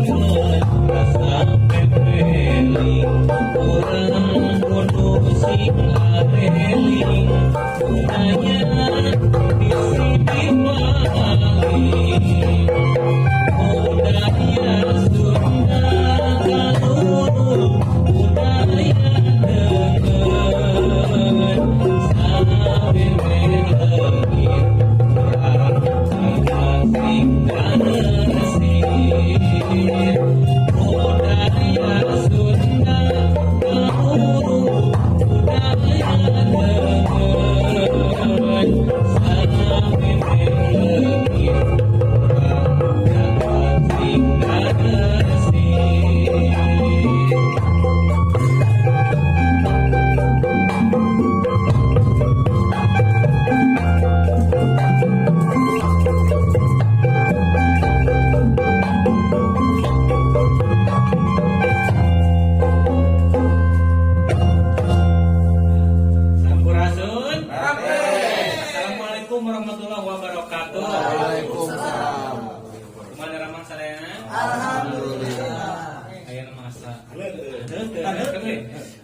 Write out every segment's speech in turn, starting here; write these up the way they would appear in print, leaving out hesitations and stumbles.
Rasa pepeling urang kudu sing areling budaya bisi dipaling budaya Sunda kaluhur budaya deungeun samemeh leungit urang sing garesir budaya Sunda kaluhur budaya deungeun samemeh leungit urang sing garesir. Sampurasun. Assalamualaikum warahmatullahi wabarakatuh. Waalaikumsalam. Kumaha ramang sadayana? Alhamdulillah. Aya nu masa.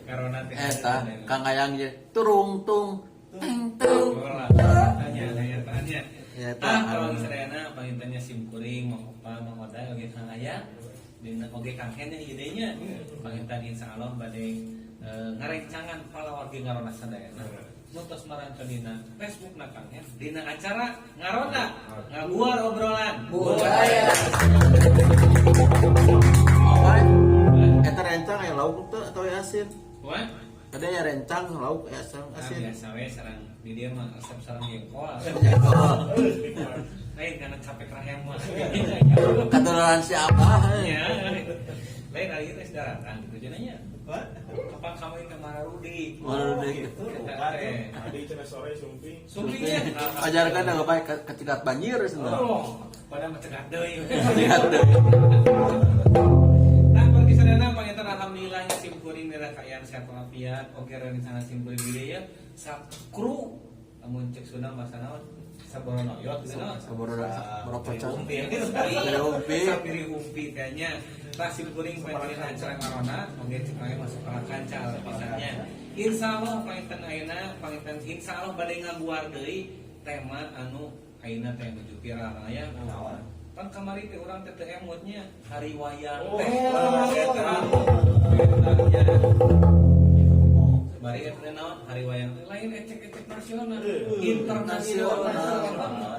Karona teh. Eta Kang Ayang ye turung tung teng tung. Tanya, tanya, tanya. Ya, Ah, tah. kalau sadayana panginten nya sim kuring Mang Opa, Mang Oda oge Kang Aya dina oge Kang Hen ieu deui nya. Panginten insyaallah bade ngarencangan palawargi ngaronda sadayana. Nu tos maranco dina Facebook na Kang Hen dina acara ngaronda ngaguar obrolan Budaya. Apa? Eta rencang aya lauk teu atau aya asin? Wah, Tadi aya rencang lauk aya asin. ah, Asin. biasa we sareng di dia mah resep sareng jengkol. Lain karena capek rahim mah. Katurunan siapa? Ya. Lain hari itu daratan gitu cenah. Kapan kamu ke Mararudi? Mararudi. Gitu. Eta teh. Tadi cenah sore sumping. Sumpingnya. Ajarkan dah bapak kecegat banjir cenah. Oh, pada mencegat deui. Kecegat deui. Nah, pergi sadana panginten alhamdulillah sim kuring dina kaayaan sehat walafiat. Oge rencana sim kuring di dieu sa kru lamun cek Sunda bahasa naon? Saboronoyot gitu naon? Saborono Umpi. Umpi. Sapiri umpi kayaknya. Tah sim kuring panginten acara ngaronda oge cek aya masuk ka kanca pisannya. Insyaallah panginten ayeuna panginten insyaallah bade ngaguar deui tema anu ayeuna teh nuju viral ya. Pan kamari teh urang teh teu emutnya hari wayang teh. Eta. Eta nya. Bari eta teh naon hari wayang teh lain ecek-ecek nasional, internasional.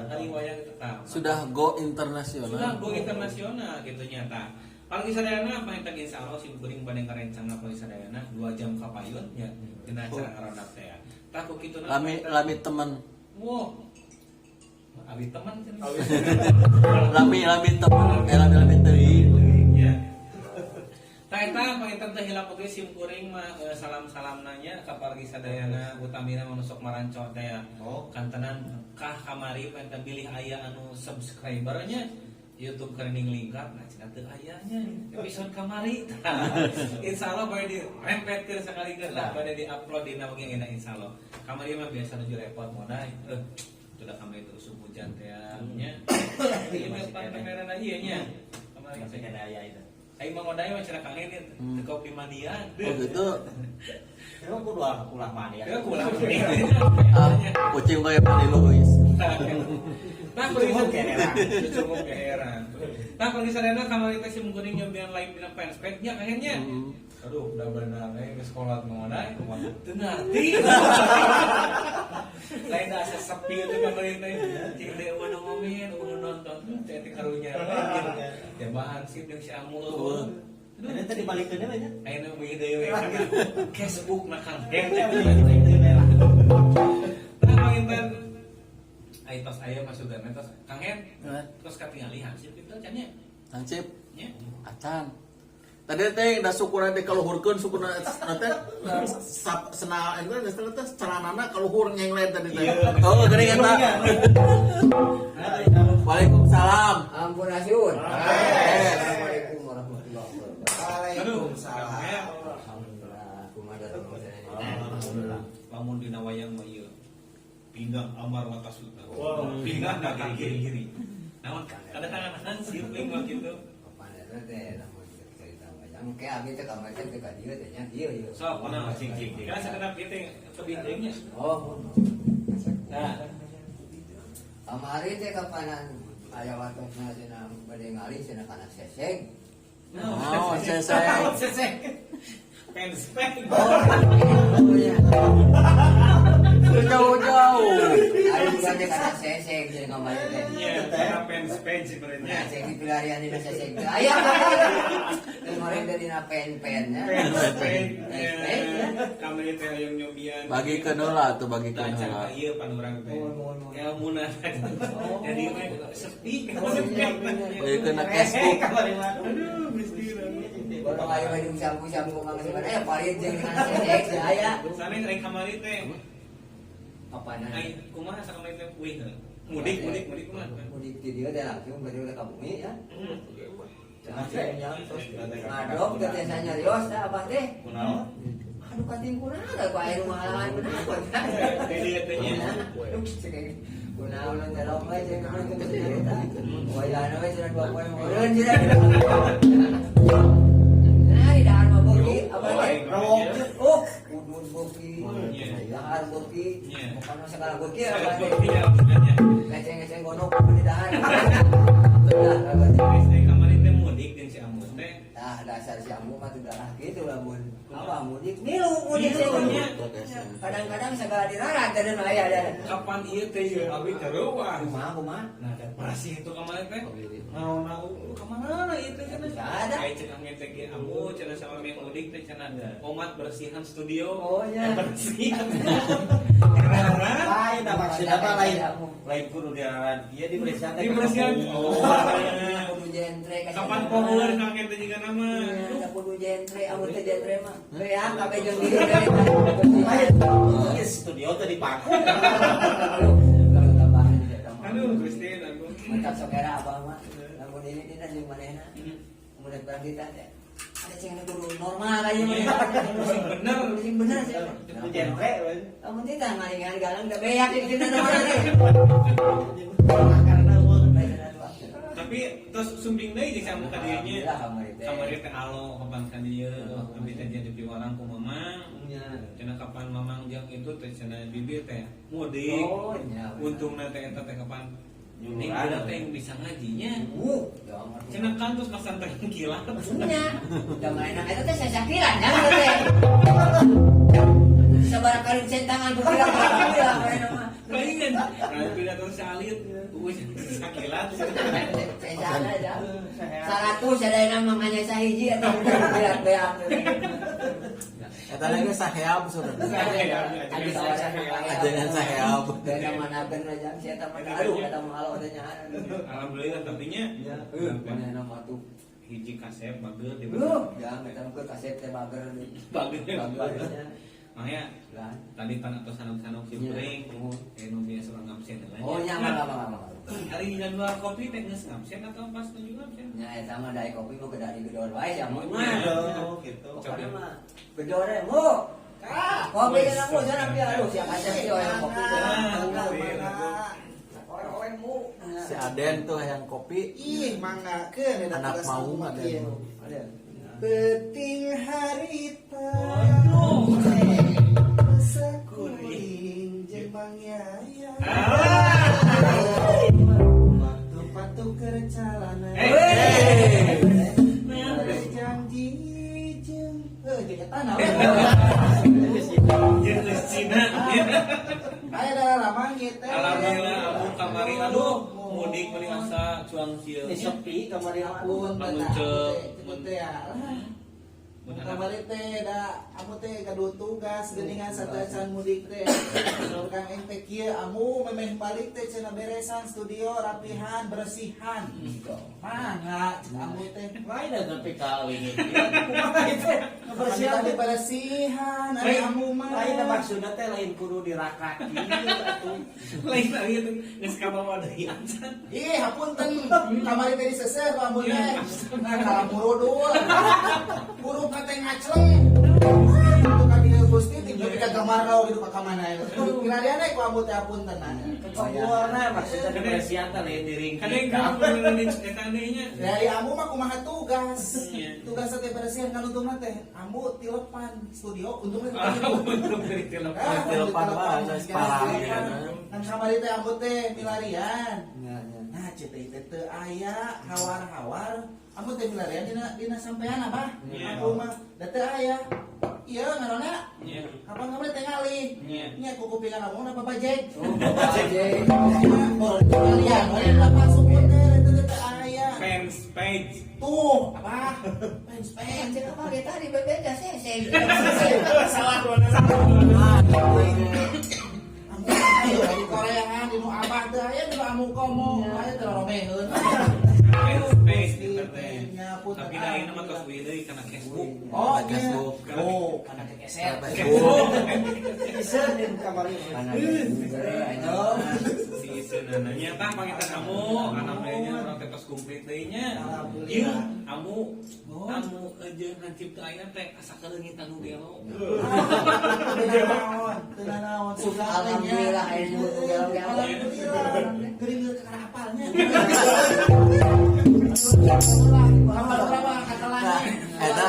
Hari wayang tetap. Sudah go Sudah internasional. Go internasional gitu nyata. Paling sadayana panginten insyaallah sim kuring bade ngarencana paling sadayana 2 jam kapayun nya dina acara ngaronda teh. Tah ku kituna Lami lami teman. Wah. Abi teman cenah. Lami lami teman, eh lami lami teuing. Ya. Tah eta panginten teh hilap oge sim kuring mah salam-salam nanya ka pargi sadayana utamina anu sok maranco teh ya. Oh. Kantenan kah kamari panginten bilih aya anu subscribernya YouTube Kerning Lingkar, nah cenah teu aya nya episode kamari. Insyaallah bade dirempetkeun sakalikeun lah bade di-upload dina wengi ayeuna insyaallah. Kamari mah biasa nuju repot modai. Sudah kamari itu usum hujan teh nya. Ieu mah pan perkara ieu nya. Kamari Masih kena aya itu. Aing mah modai mah cenah Kang Hen teu kopi mandian. Oh gitu. Emang kudu ulah mandi ya. Ya ulah mandi. Ah, kucing kayak Pani Louis. Nah, Cucu mah keheran. Cucu mah keheran. Nah, pergi sadayana kamari teh sim kuring nyobian live dina fanspage nya Kang Hen nya. Aduh, udah benar ke sekolah modai. Teu ngarti. Lain asa sepi itu kamari teh. Cing deui eueuh nu ngomen, eueuh nu nonton, teh teh karunya. Ya bahan sih jeung si Amul. Ini tadi balikeun we nya. Ayeuna beuh deui we kana Facebook na Kang Hen. Nah, panginten ai tos aya masukan tos Kang Hen. Terus katingali hansip itu can nya. Hansip Nya. Acan. Tadi teh da syukuran teh kaluhurkeun syukurna teh sap sena eta teh celanana kaluhur nyenglet tadi teh. Oh, geuning eta. Waalaikumsalam. Sampurasun. Assalamualaikum warahmatullahi wabarakatuh. Waalaikumsalam. Alhamdulillah, kumaha datang. Alhamdulillah. Lamun dina wayang mah ieu. Pinggang Amar Watasuta. Wow. Pinggang ka kiri-kiri. Naon kada tangan hansip mah kitu. Kapan Eta teh lamun cerita wayang ke abi teh kamari teh ka dieu teh nya ieu ieu. Sok mana Cing, cing, cing. Kan sakedap ieu teh tebih deui nya. Oh, Nah, kamari teh kapanan aya watosna cenah bade ngali cenah kana seseg. Oh, seseg. Seseg. Penspek. Oh, iya. Jauh-jauh. Ayo juga teh kana seseg cenah kamari teh. Iya, karena penspek sebenarnya. Nah, cek di pilarian dina seseg teh aya. Kemarin teh dina pen-pennya. Penspek. Penspek, ya. Kamari teh hayang nyobian. Bagi heula tuh bagi Tacan heula. ka ieu pan urang teh. Mohon, mohon, mohon. Elmuna. Jadi we sepi. Oh, iya, bener. Bagikeun na Facebook. Kamari mah. Aduh, Gusti. Baru ayo baju sampu-sampu mang sebenarnya ya parit jeung dina seseg teh aya. Sanes ai kamari teh. Apana? Ai kumaha sakamari teh uih heuh. Mudik, mudik, mudik kumaha? Mudik di dieu teh langsung bari udah ka bumi ya. Hmm. Ngadok teh teh nyarios teh abah teh. Kunaon? Aduh kating kunaon da ku aya nu ngahalangan kunaon. Di dieu teh nya. Kunaon teh rok we jeung kunaon teh nyarita. Wayahna we cenah dua poe meureun cenah. Nah, di dahar mah beuki abah teh. Oh, udud beuki. Dahar beuki. Pokona segala beuki abah teh. Ngeceng-ngeceng gonok di dahar. Udah, abah teh. Geus teh kamari teh mudik jeung si Ambu teh. Nah, dasar si Ambu mah teu darah gitu lamun. Apa mudik milu mudik Milu, nya. Kadang-kadang segala dirarat teh nu aya ada. Kapan ieu teh ieu abi tereuah. Kumaha kumaha? Nah, dan bersih itu kemarin teh. Naon ka mana ieu teh cenah. Ada. Ai cenah teh ge Ambu cenah sama yang mudik teh cenah omat bersihan studio. Oh, nya. Bersihan. Lain dah maksudna mah lain. Lain kudu diarahan ieu dibersihan teh. Dibersihan. Oh. Kudu jentre ka Kapan power kang eta juga nama. Iya, kudu jentre amun teh jentre mah. Beak kabeh jeung dieu. Lain. Ieu studio teh dipaku. Aduh, tambahan eta mah. Aduh, Gusti aku. Mantap sok era abah mah. Lamun ini dina jeung manehna. Mun barang kita teh. Ada cing nu kudu normal aja mah. Sing bener. Sing bener sih. Kudu jentre. Lamun teh ngalingan galang teh beak jeung dina normal teh. Karena Tapi terus sumbing deui jeung samu ka dieu nya. Alhamdulillah kamari teh. Kamari teh alo kapan ka dieu, abi teh jadi piwarang ku mamang. Nya. Cenah kapan mamang jeung itu teh cenah bibi teh mudik. Oh, nya. Untungna teh eta teh kapan Ning Nyuluran. budak teh yang bisa ngajinya. Jangan. Cenah kan terus pasantren kilat. Nya. Jangan enak eta teh sasakiran ya teh. Sabaraha kali centangan ku bilang bilang mana mah. Palingan. Nah, pidato salit, uus sakilat. Salah aja. 100 ada yang namanya sahiji atau beak beak. Eta lagi saheab sudah. Ajengan saheab. Dari mana ben aja si eta mah aduh eta mah alo teh nya. Alhamdulillah tapinya Ya, mana nama tuh. hiji kasep bager di Ya, eta mah kasep teh bager. Bager. Bagernya. Makanya Lah. tadi pan atau sanuk-sanuk si Iya. pring, nu biasa urang ngabsen lah. Oh, nya mah mah mah. Hari jadwal kopi teh geus ngabsen atau pas nuju ngabsen? Nya eta mah dari kopi mah kedah digedor wae ya mah. Oh, gitu. Pokoknya mah gedor we mu. Kopi kana mu sana pi aduh siap aja sih orang kopi. Oe-oe mu. Si Aden tuh yang kopi. Ih, manggakeun eta Anak tugas mau mah Aden. kieu. Ada. Peting harita. Waduh. Sakuring jeung Mang Yaya. Waktu patuh keur calana. Eh. Janji jeung jeung eta naon. Jeung geus Cina. Aya da lamang ieu teh. Alhamdulillah abu kamari aduh mudik meuni asa cuang sieun. Ini sepi kamari Ampun Lamun teh cek. teh ya. Mun anak- Kamari teh da amu teh gaduh tugas geuningan sateuacan mudik teh. Saur Kang Eng teh kieu amu memeh balik teh cenah beresan studio rapihan bersihan. Mangga cek amu teh. Lain da nepi ka wingi. Kumaha itu? Bersihan teh bersihan ari amu mah. Lain da maksudna teh lain kudu dirakaki atuh. Lain lagi itu geus kabawa deui acan. Ih, hapunten. Kamari teh diseuseur ku amu teh. Nah, kalamurudul. Huruf teh ngacleng. Itu ka dieu Gusti ti Tapi ka kamar kau gitu ka mana ya. Milarian ku amu teh apunten. Keluarna maksudnya depresian teh lain diri. Kadang kamu eta nya. Dari amu mah kumaha tugas. Iya. Tugas teh bersihan kan untungna teh. Amu tilepan studio untungna Ah, untung dari telepon. Ah, Tilepan lah, geus parah. Kan kamari teh amu teh milarian. Nya nya. Nah, cete teh teu aya hawar-hawar. Amu teh milarian dina sampean abah. Iya. Aku mah da teu aya. Iya ngarona. Iya. Kapan kamari teh ngalih. Iya. Nya kukupingan amu na babajek. Oh, babajek. Milarian we lapak suku teh teu teu aya. Fans page. Tuh, apa? Fans page. Cek apa dia tadi berbeda sih. Salah Amu ayo di Koreaan di nu abah teh aya di nu amu komo aya teh romeheun. Fans page gitu teh. Nya punten. Tapi da ayeuna mah tos deui kana Facebook. Oh, nya. Facebook. Oh, kana kekeser. Facebook. Bisa di kamar ini. Oh. Si iseunana nya tah pangitan amu, alhamdulillah urang teh tos komplit deui nya. Alhamdulillah. Ieu amu amu jeung hansip teu aya teh asa kaleungitan nu gelo. Teu naon, teu naon. Suka Alhamdulillah, aya nu gelo-gelo. Alhamdulillah. Geuring ka apalnya. Kapan berapa katelannya? Eta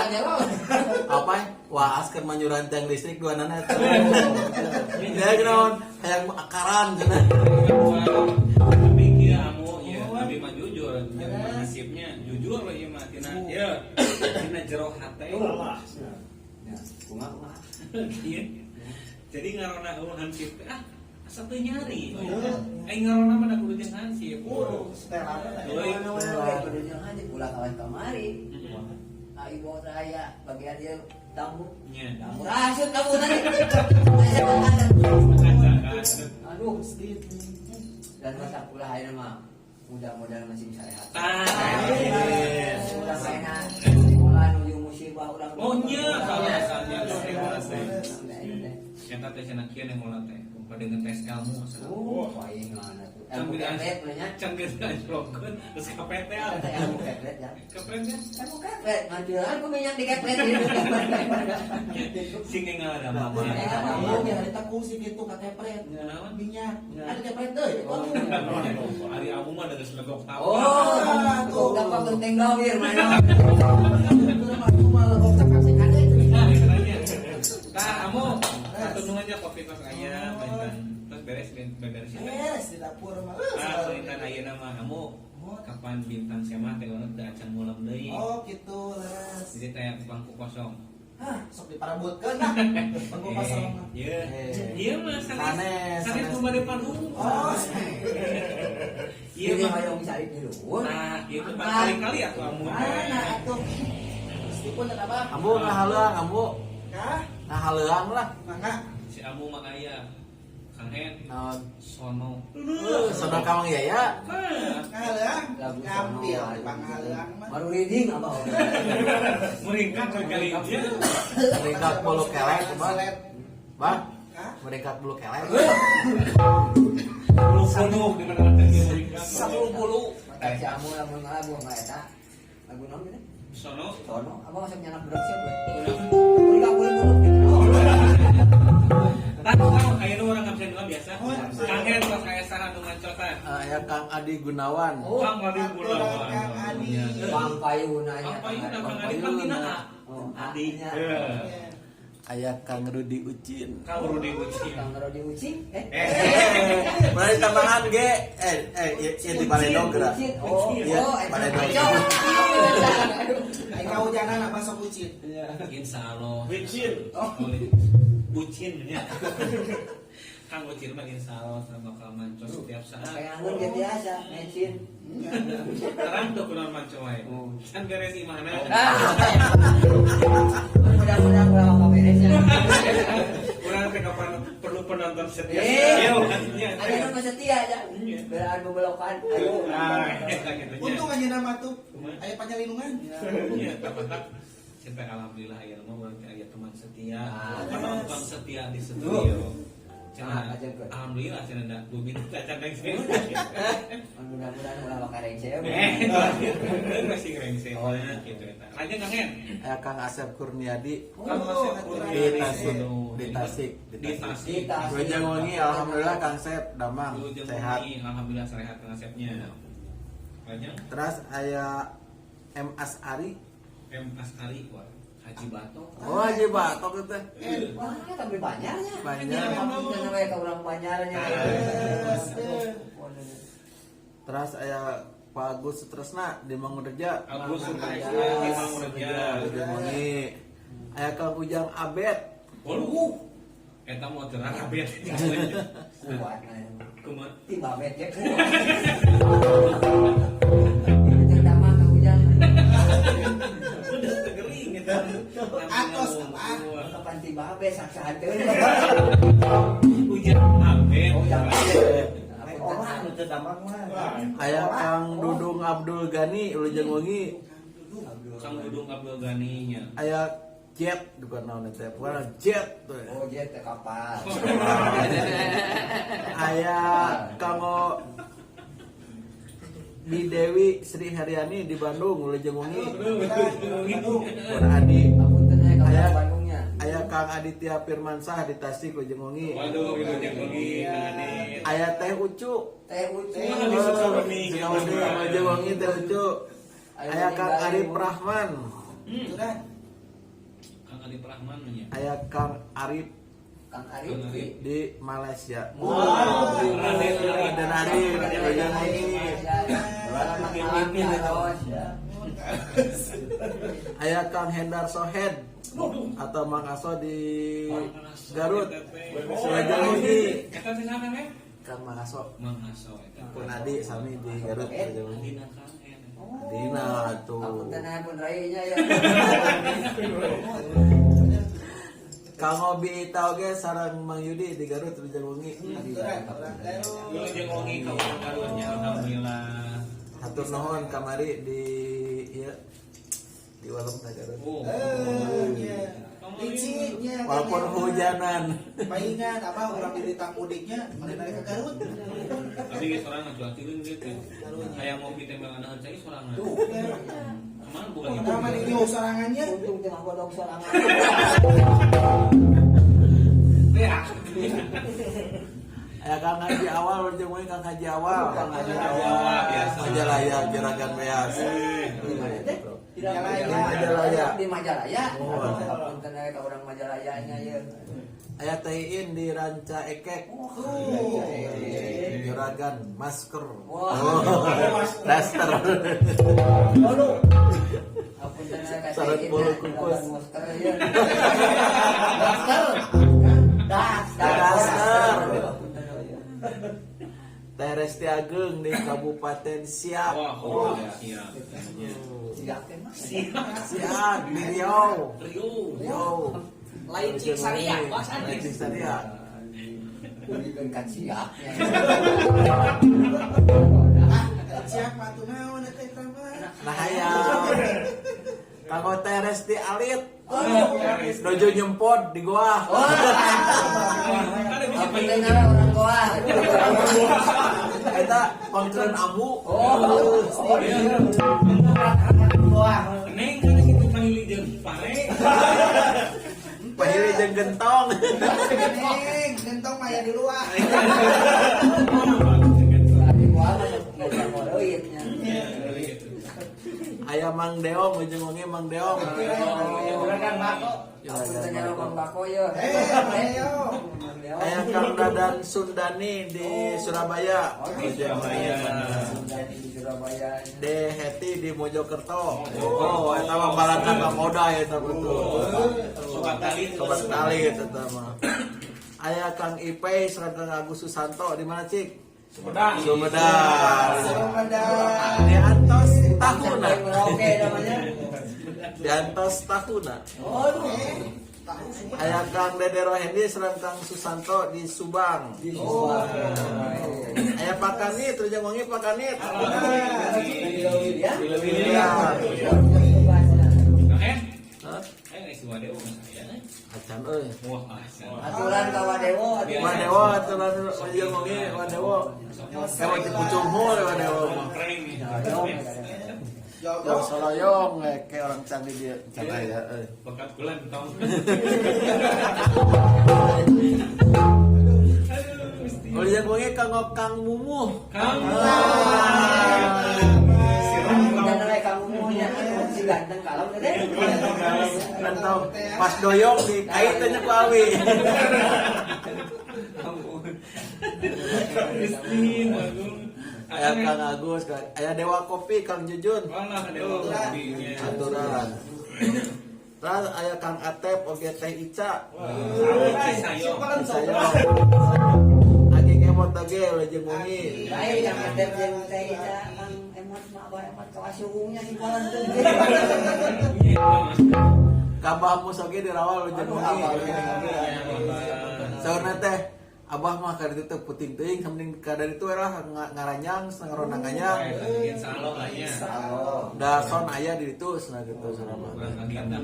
apa? Wah, askeun manyuran tiang listrik dua nana eta. Dia naon? Hayang akaran cenah. Tapi kieu amu ieu abi mah jujur, jeung hansipnya jujur we ieu mah tina ieu tina jero hate. Ya, kumaha kumaha. Iya. Jadi ngarona eueuh hansip teh ah asa teu nyari. Eh ngarona mah da kudu jeung hansip. Kudu setelan teh. Euy. Kudu jeung hansip ulah kawan kamari. Ah, ibu saya bagian dia tamu. Nya. Tamu rasut tamu tadi. Aduh, dan masa ulah ayeuna mah mudah-mudahan masih bisa rehat. Tah. Ulah mainan, ulah nuju musibah, ulah. Oh nya kalau asalnya Sampai ayeuna teh. Eta teh cenah kieu neng teh, kumpul dengan tes ilmu asa. Oh, paingan atuh. Ilmu kepret nya. Canggih anjlokkeun terus ka PT Eta ilmu kepret ya. Kepret ya. Ilmu kepret, manjuran ku minyak di kepret gitu. Sing ngal ada mama. Amu ge harita kungsi kitu ka kepret. Naon? Minyak. Ada kepret deui. Ari amu mah da geus legok tawa. Oh, tuh dapat genteng gawir mana. Aku mah legok cakap sekade. Nah, istilahnya. Tah, amu satu aja kopi tos aya banten. Terus beres beres. Beres di dapur mah. Ah, bintang ayeuna mah amu kapan bintang semah teh urang teu acan mulam deui. Oh, gitu leres. Jadi teh bangku kosong. Hah, sok diparabutkeun lah. Bangku kosong mah. Iya. Iya mah Sanes, sanes. Sanes sanes. nu bade panung. Oh, Iya Jadi mah. hoyong cari di luhur. Nah, gitu pan kali-kali atuh amu. mana atuh? Meskipun ada apa? Ambu ngahaleuang, ambu. Kah? Ngahaleuang lah. Mangga. Si amu mah aya. Kang Hen Naon? sono. Sono ka Mang Yaya. Nah, Ngahaleang. Lagu Ngambil sono. di panghaleang mah. Baru reading apa? meringkak kali dia. Meringkak bulu kelek, Bang. Silet. Bang, Kah? meringkak bulu kelek. Bulu penuh di mana-mana dia meringkak. 10 bulu. Mata si amu lamun ngalagu mah eta. Lagu naon gitu? Sono. Sono, apa masuk nyanak berat siap we? Meringkak bulu bulu gitu. Tah, tah, ayeuna urang ngabsen dulu biasa. Kang Hen tos aya saha nu mancotan. Aya Kang Adi Gunawan. Oh, Kang Adi Gunawan. Kang Adi. Bang Payuna nya. Bang Payuna, Kang Adi Pangtina A. Oh, Adi. Adi. Eh, Aya Kang Rudi Ucin. Kang Rudi Ucin. Kang Rodi Ucing, eh. Berarti tambahan G. Eh, ieu di Baledog geura. Ucin. Oh, Iya, oh, eta Baledog. kacau. Ai kahujanan apa sok ucin? Insya Allah. Wicin. Oh, Bucin nya. Kang Ucin mah insya Allah sama bakal manco setiap saat. Kayak anggur ge biasa, mecin. Terang tuh kunaon manco wae. Can beres imahna. Ah. Mudah-mudahan ulah apa beresnya. Urang teh kapan perlu penonton setia. Eh. Iya, nya. Ada nu setia aja. Iya. Belaan bebelokan. Ayo. Nah, eta kitu nya. Untung aja nama tuh. Aya panyalindungan. Iya, tak Cinta alhamdulillah ya mah urang teh aya teman setia, Ah, penonton setia di studio. Cenah, Cenah. alhamdulillah cenah da bumi teh acan rengse. Mudah-mudahan ulah bakal rengse. Masih rengse mah gitu eta. Lanjut Kang Hen. Aya Kang Asep Kurniadi Kang Asep Kurniadi. di Tasik, di Tasik, Di Tasik. Di Tasik. Wilujeng wengi alhamdulillah Kang Sep damang Wilujeng sehat. wengi, alhamdulillah sehat Kang Asepnya. Lanjut Terus aya M Asari. M Askari wah Haji Batok. Oh, Haji Batok itu teh. Wah, tapi banyarnya. Banyak. Karena we ka urang banyarnya. Terus aya Pak Agus Sutresna di Mangunreja. Agus Sutresna di Mangunreja. Wilujeng wengi. Aya Kang Ujang Abed. Waduh. Eta mau terang abet. Kuat. Kumaha? Tiba becek kuat. Itu damang ka hujan. Udah tegering eta. Atos, apa? Kapan tiba be saksa henteu. Hujan abet. Oh, ya. Orang nu teu damang mah. Aya Kang Dudung Abdul Gani wilujeng wengi. Kang Dudung Abdul Gani nya. Aya Jet bukan naon teh, bukan jet tuh. Oh, jet teh kapal. Aya Kanggo Bi Dewi Sri Haryani di Bandung wilujeng wengi. Pun Adi. Apunten aya ka Aya Bandungnya. Aya Kang Aditya Firmansyah di Tasik wilujeng wengi. Waduh, wilujeng wengi Kang Adit. Aya Teh Ucu. Teh Ucu. Wah, di Sukabumi. Sukabumi wilujeng wengi Teh Ucu. Aya Kang Arif Rahman. Sudah. Kang Arif Rahman nya. Aya Kang Arif Kang Arif. di Malaysia. Raden Arif. Raden Arif wilujeng wengi. Selamat malam ya, Ros. Aya Kang Hendar Sohed atau Mang Aso di Garut. Wilujeng wengi. Eta teh saha Kang? Kang Mang Aso. Mang Aso eta. Pun Adi sami di Garut wilujeng wengi. Adina Kang Hen. Adina tuh. Apunten aya pun rai nya ya. Kang Obi Ita oge sareng Mang Yudi di Garut wilujeng wengi. Wilujeng wengi ka urang Garutnya alhamdulillah. Hatur nuhun kamari di ieu di warung teh Garut. Oh. Iya. Liciknya. Walaupun hujanan. Paingan apa urang di mudiknya mana ke Garut. Tapi geus sorangan jual tileun gitu. Hayang ngopi teh meulanahan cai sorangan. Tuh. Kemana bukan itu? Nama ini sorangannya. Untung teh mah godog sorangan. Ya. Aya Kang Haji Awal wilujeng wengi Kang Haji Awal. Kang Haji Awal, biasa. Majalaya juragan beas. Di mana teh? Di Majalaya. Di Majalaya. Oh. Apunten aya ka urang Majalaya nya ieu. Aya Teh Iin di Ranca Ekek. Juragan masker. Wah. Oh, daster. Aduh. Apunten aya ka Sareng Teh Iin bulu nya, kukus. juragan masker ieu. Masker. Das, Daster. Apunten aya. Teh Resti Ageng di Kabupaten Siak. Wah, oh, siap. Siak teh mah. Siak di Riau. Rio. Riau. Lain cik saria, bahasa Lain cik saria. Ulikeun ka Siak. Ah, siap patuh naon eta teh mah. Nah hayang. Kanggo Teh Resti Alit. Dojo nyempot di goa. Ada bisa Apunten aya orang goa. Eta pangkeureun ambu. Oh, oh iya. Goa. Neng kan situ pahili jeung pare. Pahili jeung gentong. Neng, gentong mah ya di luar. Di goa mah ngajak ngoreuit nya. Aya Mang Deong ujung wengi Mang Deong. Juragan Bako. Apunten aya Bang Bako ye. Eh, ayo. Aya Kang Dadan Sundani di Surabaya. Di Surabaya. Sundani di Surabaya. De Heti di Mojokerto. Oh, eta mah balatan ka moda eta betul. Sobat tali. Sobat tali eta mah. Aya Kang Ipei sareng Kang Agus Susanto di mana Cik? Sumedang. Sumedang. Sumedang. Di antos tahuna. Oke namanya. Di antos tahuna. Aduh. Aya Kang Dede Rohendi sareng Kang Susanto di Subang. Di Subang. Aya Pak Kanit, Rejang Wangi Pak Kanit. Ya. Iya. Oke. Hah? Ayo ngisi wadewo saya. Acan euy. Wah, asal. Aturan ka wadewo. Biasa. Wadewa aturan ujung wengi Wadewa. Ewa di pucung hul Wadewa mah. Yang soloyong kayak orang canggih dia canggih ya. Bakat kulantong. Ujung wengi kanggo Kang Mumuh. Kang. Dan nilai kamu nya si ganteng kalau deh. Kantong pas doyong di kaitannya ku awi. Miskin, Agung. Aya Kang Agus, aya Dewa Kopi, Kang Jujun. Walah Dewa Kopi. Aturan. Terus aya Kang Atep oge Teh Ica. Cisayong. Saya Agi kemot oge lejeng wengi. Lain yang ada jeung teh Ica Kang emot mah abah emot kawasungnya si palanteun. Kabah mus oge dirawal lejeng wengi. Saurna teh abah mah kada itu teh puting teuing sampening kada itu lah ngaranjang ngaronang nganyang. Insyaallah lah ya. Da son aya di ditu cenah gitu saurna mah. Urang agenda.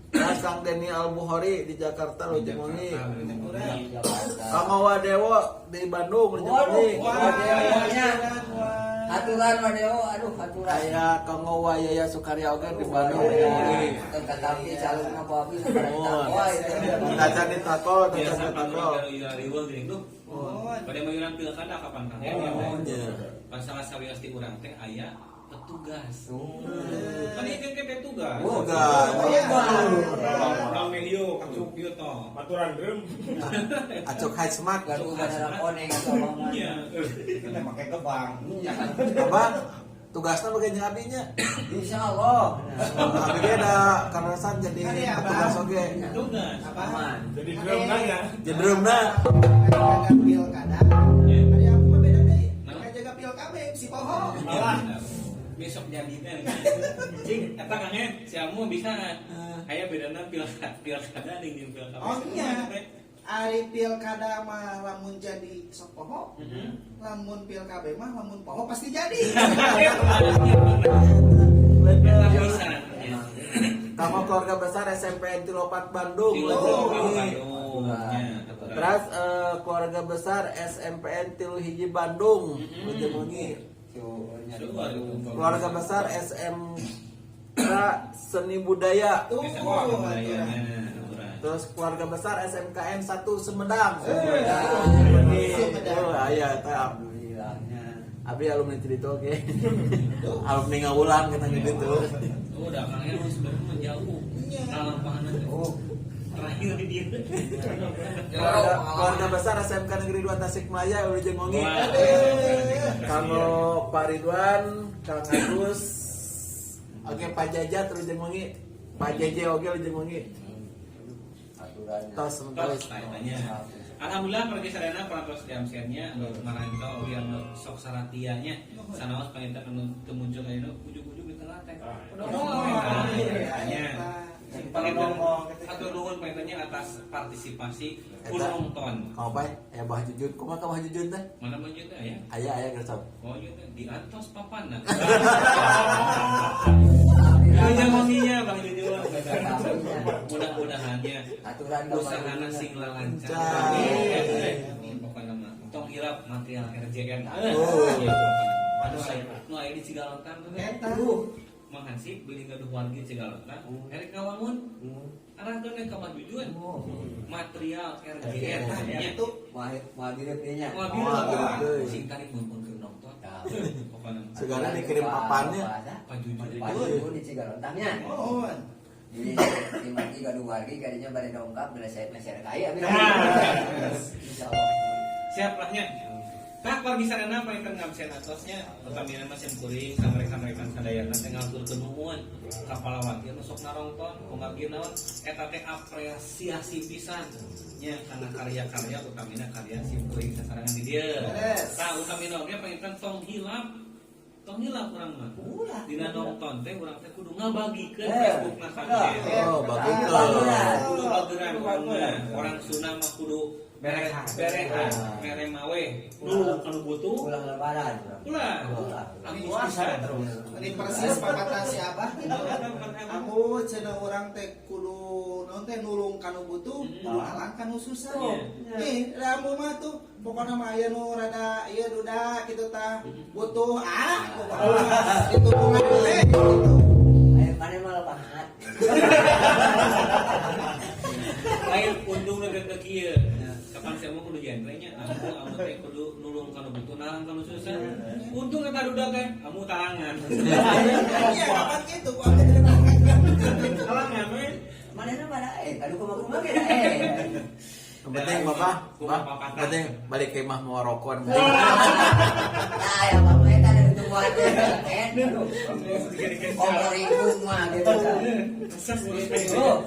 Terus Kang Denny Al Bukhari di Jakarta lejeng wengi. Kang Wadewo di Bandung lejeng wengi. Wadewonya. Aturan Wadeo, aduh aturan. Aya Kang Wayaya Sukarya oge di Bandung lejeng wengi. Tetapi calon apa abi takwa itu. Tacan ditako, tacan Biasa ditako. kalau iya riweuh geuning tuh. Pada mayuran pilkada kapan Kang? Iya. Pas salah sawios di urang teh aya petugas. Kan ieu teh petugas. Tugas. Rame ieu kacuk ieu toh. Aturan drum. Acok hajmat. Gaduh ada koneng atau apa. Iya. Kita pakai kebang. Abah tugasnya bagian jeung abinya. Insyaallah. Abi ge da karesan jadi petugas oge. Tugas. Aman. Jadi drum nanya. Jadi drumna Jaga pilkada. Ada aku mah beda deh. Jaga pilkada si poho. Malah besok jadi teh. Cing, eta Kang Ed, si Amu bisa. Aya bedana pilkada pilkada jeung pilkada. Oh iya. Ari pilkada mah lamun jadi sok poho, lamun pilkada mah lamun poho pasti jadi. Eta pisan. Kanggo keluarga besar SMPN 34 Bandung. Bandung. Terus keluarga besar SMPN 31 Bandung, Leuweung Wengi. Keluarga besar SMK Seni Budaya. Tuh. Terus keluarga besar SMKN 1 Sumedang. Sumedang. Oh, aya teh. Alhamdulillahnya. Abi alumni cerita oke. Alumni ngawulang kita gitu. Oh, udah Kang Ed sebenarnya mah jauh. Lampahan Oh, terakhir di dia. Keluarga besar SMK Negeri 2 Tasikmalaya Leuweung Wengi. Kanggo Pak Ridwan, Kang Agus, oke Pak Jaja terus jeung wengi. Pak JJ oke leuweung wengi. aturannya. Tos sementara. Tos tanya. Alhamdulillah pergi sarana parantos jam nya anu marancau oge anu sok saratianya sanaos panginten anu teu muncul ayeuna ujug-ujug ditelat teh. Nya. Panginten hatur nuhun pangintennya atas partisipasi penonton. Kau apa? Aya Bah Jujun, kumaha ka Bah Jujun teh? Mana mah teh aya? Aya aya geus. Oh ieu teh di atas papanna. Punya wanginya Bang Jujun. Mudah-mudahannya Aturan usahana sing lancar. Lancar. Pokoknya mah tong hilap material RJN. Oh. Aduh, nu aya di Cigalontang tuh. Eta. Mang Hansip beli gaduh wargi Cigalontang, erek ngawangun. Arahkeun ka Mang Jujun. Material RJN nya. Itu Mah mah direpnya. Mobil Wah, deui. sing tarik mumpung keur nonton. Pokoknya mah. Segala dikirim papannya. Pak Jujun. Pak Jujun di Cigalontangnya. mohon. Jadi di mati gaduh wargi kadinya bade dongkap bila saya masyarakat kaya. Insyaallah. Siap lah nya. Tah wargi sarana panginten ngabsen atosnya utamina mah sim kuring samereka-mereka sadayana teh ngaturkeun nuhun ka palawati anu sok narongton kumargi naon eta teh apresiasi pisan nya kana karya-karya utamina karya sim kuring sasarengan di dieu. Beres. Tah utamina oge panginten tong hilap urang mah. Ulah. Dina nonton teh urang teh kudu ngabagikeun Eh. Facebookna kabeh. Oh, bagus. Kudu bageran urang mah. Orang Sunda mah kudu Berehan, berehan, mere mawe, nulung kanu butuh. Ulah lebaran. Ulah. Ini Aku terus. Ini persis papatah si Abah gitu. Aku cenah urang teh kudu naon teh nulung kanu butuh, kudu alang kanu susah. Nih, lamun mah tuh pokona mah aya nu rada ieu duda kitu tah butuh ah pokona ditulungan teh gitu. Ayo mana mah lebahan. Lain untung nu ke kieu. Kapan saya mau kudu genre-nya, amu amu teh kudu nulung kanu butuh, nalang kanu susah. Untung eta duda teh, amu talangan. Iya, kapan gitu ku abdi teh. Talangan we. Mana mana aduh kumaha ge eh. Yang penting bapak, bapak, penting balik ke imah mau rokok. Nah, ya bapak eta ada tumbuhan teh. Kompor ibu mah gitu. Oh.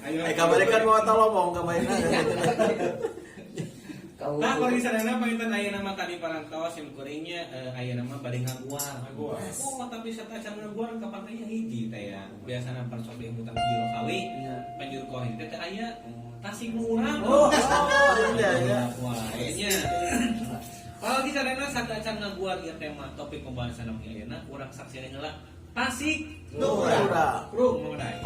Eh kabarnya kan mau tolong kabarnya. Nah, kalau misalnya panginten aya nama tadi parantos sim kuringnya aya nama bade ngaguar. Oh, tapi satacan ngaguar kapan aya hiji teh ya. Biasana parsok di hutan jero kawi, panjur kohi teh aya Tasik nu urang. Oh, iya iya. Wah, nya. Kalau misalnya satacan ngaguar ieu tema topik pembahasan anu ayeuna urang saksian heula Tasik Nu urang. Rung mengenai.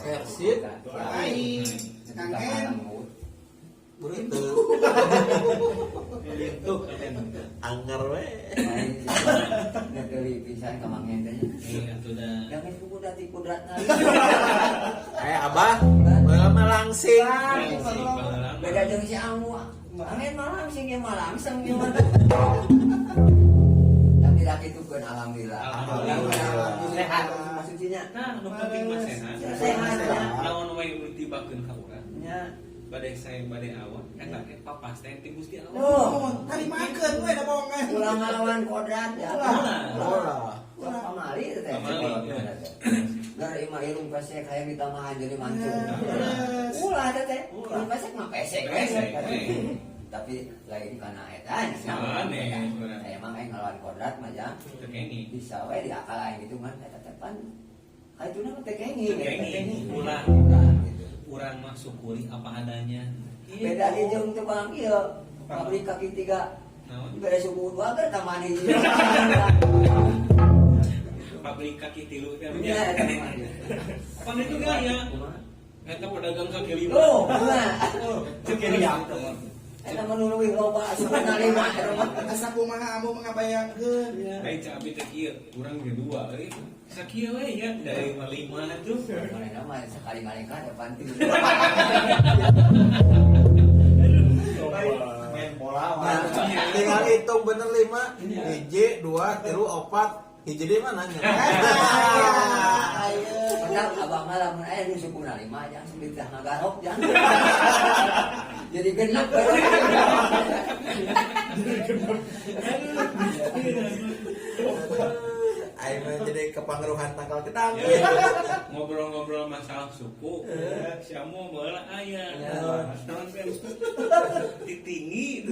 Persib, Aing, Kang En, Begitu. Anger we. Negeri pisan ka Mang teh. Iya, sudah. Jangan kudu kudratna. Eh abah, baheula mah langsing. Beda jeung si Amu. Angin mah langsing ya mah langsung ya mah. Tapi laki itu kan alhamdulillah. Alhamdulillah. Sehat maksudnya. Nah, nu penting mah sehat. Sehat. Naon wae nu tibakeun ka urang. Nya. Badai saya badai awan eta teh papasten ti Gusti Allah. Oh. Tarimakeun we da bohongan. Ulah ngalawan kodrat ya. Ulah. Ulah pamali teh. Pamali. Gar imah irung pesek hayang ditambahan jadi mancung. Yes. Ulah teh teh. Ulah. Irung pesek mah pesek. Pesek, we. we. Tapi lain kana eta Sanes, bener. Emang aing ngelawan kodrat mah ya. Teu kenging. Bisa we diakal aing gitu mah eta teh pan. Kaituna mah teh kenging. Teu kenging. Ulah. Ulah gitu. Urang mah syukuri apa adanya. Beda di jeung teh bang ieu. Pabrik kaki tiga. Naon? Beda suku dua keur tambahan hiji. Pabrik kaki tilu teh. Iya, eta mah. Pan itu gaya. Eta pedagang kaki lima. Tuh, nah. Cek riak. Eta mah nu leuwih loba asupna lima eta mah. Asa kumaha amu ngabayangkeun. Lain cak abi teh kieu, urang ge dua euy. Sakieu we ya dari lima lima tuh. Mana mah sekali ngalengkah depan tilu. Main bola mah. Tinggal hitung bener 5. 1 2 3 4. Hiji deui mana nya? Ayo. Padahal abah mah lamun aya nu sukuna lima jangan sulit dah ngagarok jangan. Jadi genep. Aing mah jadi kepangaruhan tangkal gedang. Ngobrol-ngobrol masalah suku, si Amu baheula aya. Naon teh? Ditinggi,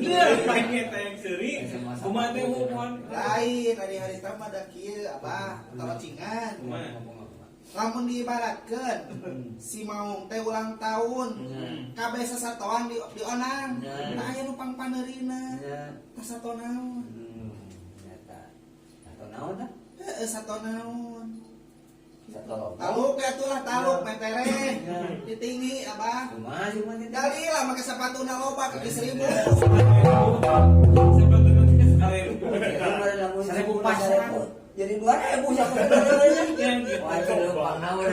pengen teh yang seuri. Kumaha teh hubungan? Lain ari harita mah da kieu abah talocingan. Kumaha? Lamun diibaratkeun si Maung teh ulang tahun. Kabeh sasatoan di dionang. Tah aya nu pangpaneurina. Tah sato naon? Eta. Sato naon tah? Heeh, sato naon? Sato logo. Taluk ya atulah taluk metere. Ditinggi abah. Kumaha sih mah teh? Gali lah make sepatuna loba kaki 1000. Sepatu nanti sarebu. Seribu pas seribu. Jadi 2000 siapa Ya, Wah, itu leumpang naon.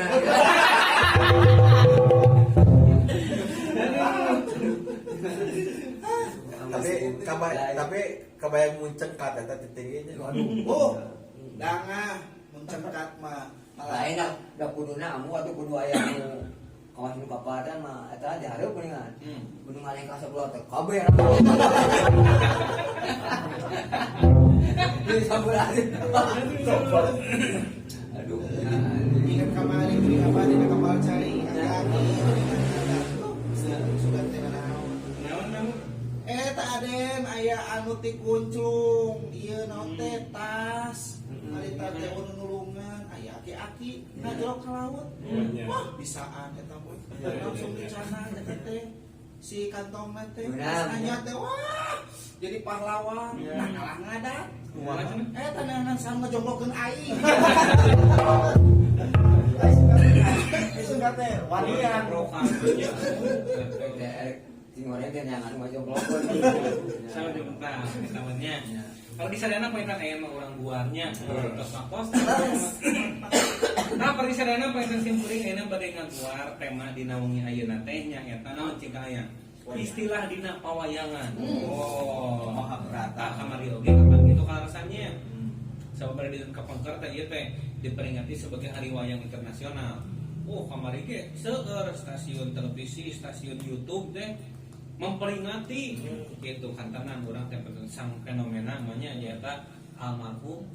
Tapi kabayang muncengkat eta titingginya. Oh, dangah muncengkat mah. Lain dah, da kuduna amu atuh kudu aya nu kawas nu kapadan mah eta dihareup geuningan. Kudu ngalengkah sebelah teh kabeh. Di sabelah. Aduh. Ingat kamari beli apa di kapal cai aki-aki sudah teh naon. Naon naon? Eta aden aya anu ti kuncung, ieu naon teh tas. Harita teh nu nulungan aya aki-aki ngajrok ka laut. Wah, bisaan eta mah. Langsung dicana eta teh si kantongna teh nanya teh wah jadi pahlawan nah kalah ngadat. Kumaha cenah? Eta neangan sama ngejonglokeun aing. Suka teh wanian. Rokan nya. Sing goreng teh nyangan ngajonglokeun. Sama jeung tah namanya. Kalau di sadana pengen aya mah urang buarnya tos mah pos. Nah, pergi sadana pengen sim kuring ayeuna bade ngaguar tema dina wengi ayeuna teh nya eta naon cing aya. Istilah dina pawayangan. Oh, Mahabharata. tah kamari oge kapan kitu kalasannya. Sababaraha dinten kapengker teh ieu teh diperingati sebagai Hari Wayang Internasional. Oh, kamari ge seueur stasiun televisi, stasiun YouTube teh memperingati gitu kantenan urang teh sang fenomena namanya nyaeta almarhum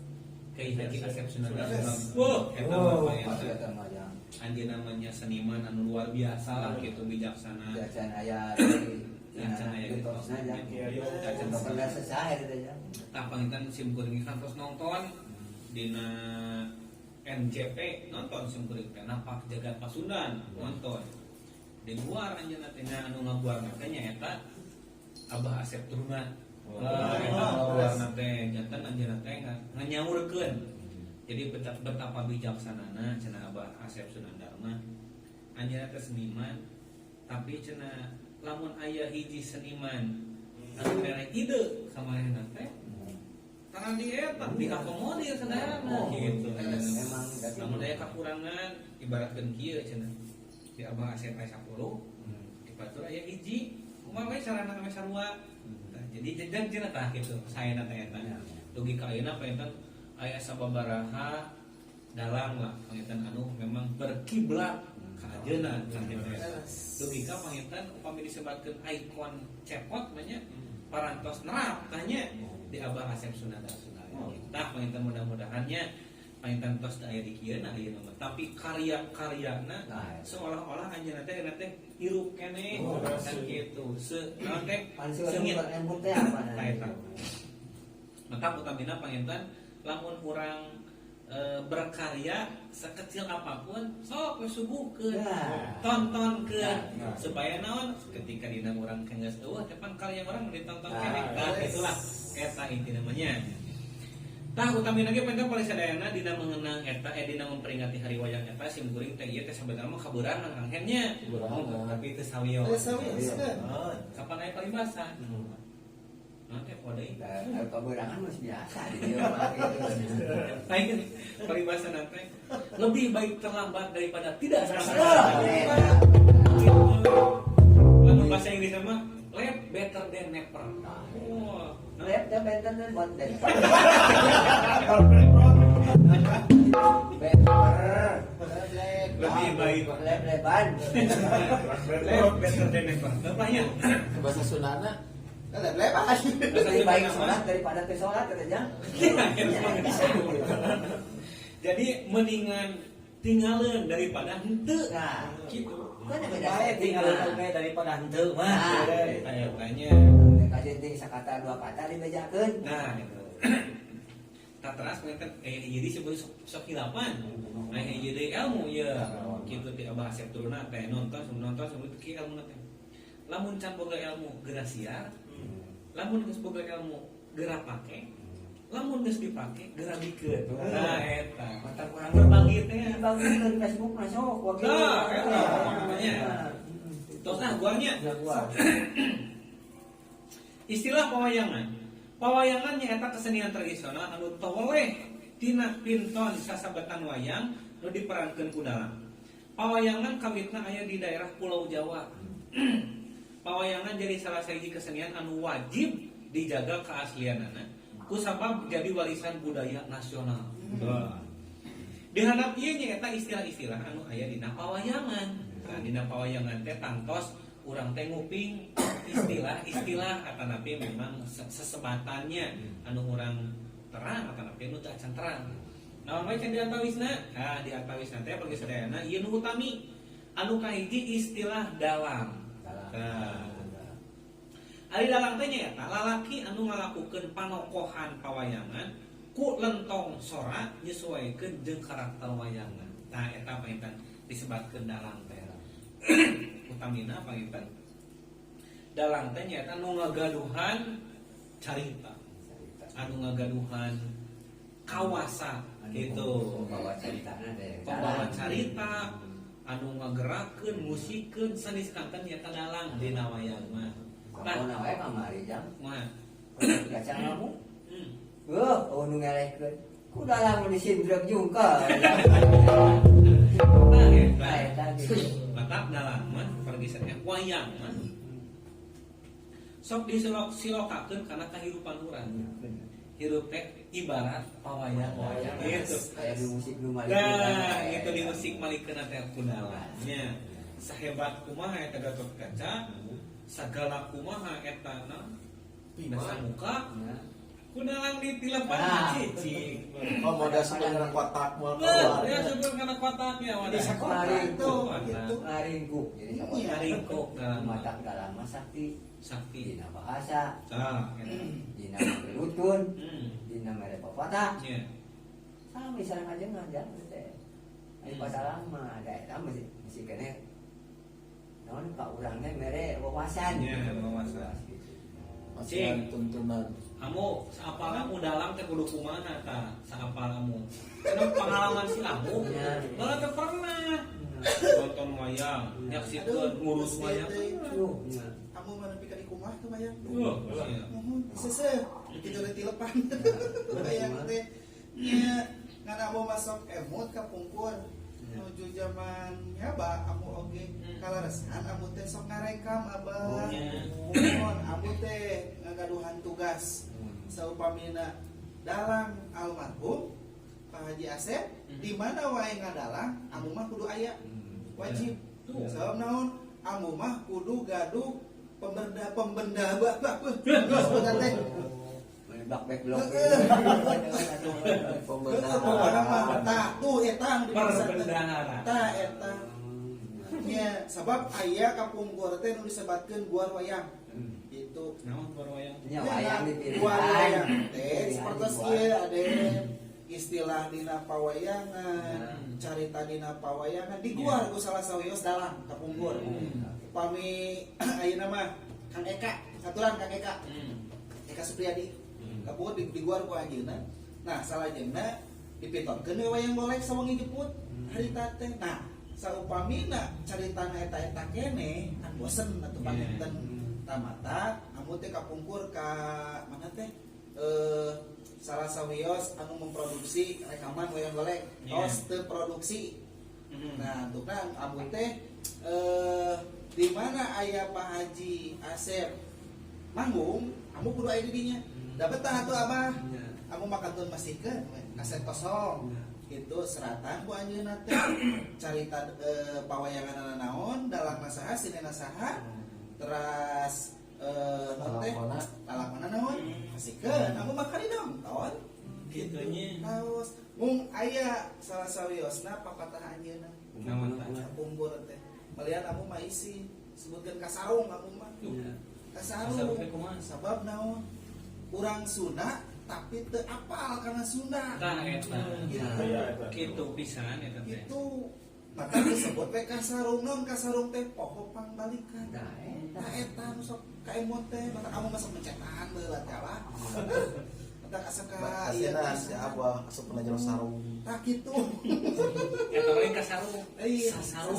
Kiai Haji Asep Sunandar. Wah, eta mah Eta mah jang. Anjeunna namanya seniman anu luar biasa lah gitu bijaksana. Jajan aya Jajan aya gitu. Ditosna jang. Jajan Pernah sesah eta teh jang. Tah panginten sim kuring kantos nonton dina NJP nonton sim kuring teh napak jagat Pasundan nonton. Di luar anjeunna teh nya anu ngabuarna teh nyaeta Abah Asep Truna. Eta ngabuarna teh janten anjeunna teh nganyaurkeun. Jadi betapa bijaksanana cenah Abah Asep Sunandar mah. Anjeunna teh seniman tapi cenah lamun aya hiji seniman anu mere ide ka manehna teh tangan di eta diakomodir sadayana gitu. Memang Lamun aya kakurangan ibaratkeun kieu cenah. Di Abah Asep aya 10, di batur aya hiji, kumaha we carana kami sarua. Tah, jadi jejak cenah tah kitu saena teh eta. Dugi ka ayeuna panginten aya sababaraha Dalang lah panginten anu memang berkiblat ka ajeuna kan gitu ya. Dugi ka panginten upami disebatkeun ikon cepot mah nya parantos nerap tanya di Abah Asep Sunandar. Tah, panginten mudah-mudahannya panginten tos aya di kieu na ayeuna mah. Tapi karya-karyana Nah, seolah-olah anjeunna teh ayeuna teh hirup keneh kan gitu. Se naon teh Pansu seungit. embung teh apa? Nah, eta. Maka utamina panginten lamun urang berkarya sekecil apapun sok we suguhkeun, tontonkeun Nah. supaya naon ketika dina urang geus euweuh teh pan karya urang ditonton Nah, keneh. Tah, itulah eta inti namanya. Tah, utamina ge panginten paling sadayana dina mengenang eta dina memperingati hari wayang eta sim kuring teh ieu teh sabenerna mah kabeurangan Kang Hennya. Kabeurangan. Tapi teu sawios. Teu sawios, kan? Kapan aya paribasa? Nah, teh poe deui. Kalau kabeurangan mah biasa di dieu mah gitu. Lain paribasa nanti lebih baik terlambat daripada tidak sama Ah, sekali. eta. Gitu. Lamun bahasa Inggris mah late better than never. Wah, nah, Lep teh benten teh buat den. Better. Lebih baik Lep leban. late better than never. Bapaknya. Bahasa Sundana. Lep-lepan. Lebih baik sholat daripada teu sholat katanya. Jadi mendingan tinggalin daripada henteu. Nah, Gitu. kan beda Bae tinggal oge daripada henteu mah. Nah. Tanya-tanya. Kajen ting sakata dua kata dibejakeun. Nah, itu. Tak teras panginten jadi sebelum sok hilapan. Nah, jadi ilmu ya. Gitu ti Abah Asep turuna teh nonton sebelum nonton sebelum itu ki ilmu teh. Lamun can boga ilmu geura siar, lamun geus boga ilmu geura pake, lamun geus dipake geura bikeun. Nah, eta. Mata kurang Berbagi teh. Dibagikeun Facebook na sok wagi. Nah, eta makanya. Tos ah guanya. Ya gua. Istilah pewayangan. Pewayangan nyaeta kesenian tradisional anu toleh tina pinton sasabetan wayang nu diperankeun ku dalang. Pawayangan kawitna aya di daerah Pulau Jawa. Pawayangan jadi salah sahiji kesenian anu wajib dijaga keaslianana kusabab jadi warisan budaya nasional. Di handap ieu nyaeta istilah-istilah anu aya dina pawayangan. Nah, dina pawayangan teh tangtos urang teh nguping istilah-istilah atanapi memang sesebatannya anu urang terang atanapi anu teu acan terang. Naon wae can diantawisna? Nah, diantawisna teh bagi sadayana ieu nu utami. Anu kahiji istilah dalang. Nah, ari dalang teh nyaeta lalaki anu ngalakukeun panokohan pawayangan ku lentong sora nyesuaikeun jeung karakter wayangan. Tah, eta panginten disebatkeun dalang teh. Utamina panginten dalang teh nyaeta anu ngagaduhan carita, anu ngagaduhan kawasa gitu. Pembawa caritana teh. Pembawa carita anu ngagerakeun musikeun sanes kanten nyaeta dalang dina wayang mah. Tah, Kampung wae kamari jam. mah. Gaca ngamu. Oh, nu ngelehkeun. Ku dalang nu disindrek jungkal. Nah, eta. Nah, eta gitu. Matak dalang mah pergi wayang mah sok disilok silokakeun kana kahirupan urang. Hirup teh ibarat pawayangan gitu. Kayak di musik nu malikeun. Nah, itu di musik malikeun teh ku dalangnya. Sahebat kumaha eta Gatot Kaca, sagala kumaha eta na Bima muka, ku dalang ditilepan cicing. Oh, modal sebenarnya kotak mau Nah, keluar. ya sebelum kana kotaknya wadah. Di sekolah itu gitu. Ngaringkuk. Jadi Iya. Ngaringkuk dalam matak dalam mah sakti. Sakti. Dina bahasa, Tah, eta. dina pelutun, dina mere papatah. Iya. Sami sareng ajengan jangan teh. Ari padalang mah da eta mesti keneh naon ka urang teh mere wawasan. Iya, wawasan. Masih tuntunan. Amu saapal kamu dalang teh kudu kumaha tah saapal kamu. Karena pengalaman si Amu, Iya. malah teh pernah nonton wayang, nyaksikeun ngurus wayang. Tuh, nya. Kamu mana pika di kumah tuh bayang. Wah, iya. Muhun, seseh, itu udah tilepan. Bayang teh nya ngan amu masuk emut ka pungkur. Menuju zaman ya ba amu oge kalaresan amu teh sok ngarekam abah. Iya. Muhun amu teh ngagaduhan tugas. Saupamina dalang almarhum Pak Pak Haji Asep di mana wae ngadalang, amu mah kudu aya, wajib. Sebab naon? Amu mah kudu gaduh pemberda pembenda bah bah bah. Sebentar teh. Blok back blok. Heeh, pokokna mah tah tuh eta anu dimaksud teh. Perbendahara. Tah eta. Nya, sabab aya kapungkur teh nu disebatkeun guar wayang. Gitu. Naon guar wayang? Nya wayang dipilihan. Guar wayang teh Pilihan sapertos diguar. ieu ade istilah dina pawayangan, carita dina pawayangan diguar ku salah sawios dalang kapungkur. Upami ayeuna mah Kang Eka, saturan Kang Eka. Eka Supriyadi. Kapungkur diguar ku anjeunna. Nah, salajengna dipintonkeun we wayang golek sawengi jeput harita teh. Nah, saupamina caritana eta-eta keneh kan bosen atuh panginten. Tamata amu teh kapungkur ka mana teh? Salah sawios anu memproduksi rekaman wayang golek tos teu produksi. Nah, untukna amu teh di mana aya Pak Haji Asep manggung, amu kudu aya di dinya. Da betah atuh abah. Amu makantun masihkeun kaset kosong. Gitu seratan ku anjeunna teh carita pawayangan naon, dalang saha, sinden saha, teras naon teh? Lalakonna. Lalakonna naon? Masihkeun amu mah kali nonton. Gitu nya. Taos mung aya salah sawiosna papatah anjeunna. Naon tah? Kapungkur teh. Melihat amu mah isi sebutkeun kasarung amu mah. Kasarung Kasarung. teh kumaha? Sabab naon? Urang Sunda tapi teu apal kana Sunda. Tah eta. Gitu. Iya, eta. Kitu pisan eta teh. Itu maka disebut we kasarung non kasarung teh poho pangbalikan. Nah, eta. Nah eta nu sok kaemot teh mata kamu masuk pencetan baheula teh lah. Mata asa ka ieu Kasina teh. si abah asup pernah jero sarung. Tah kitu. Eta paling kasarung. Iya. Sasarung.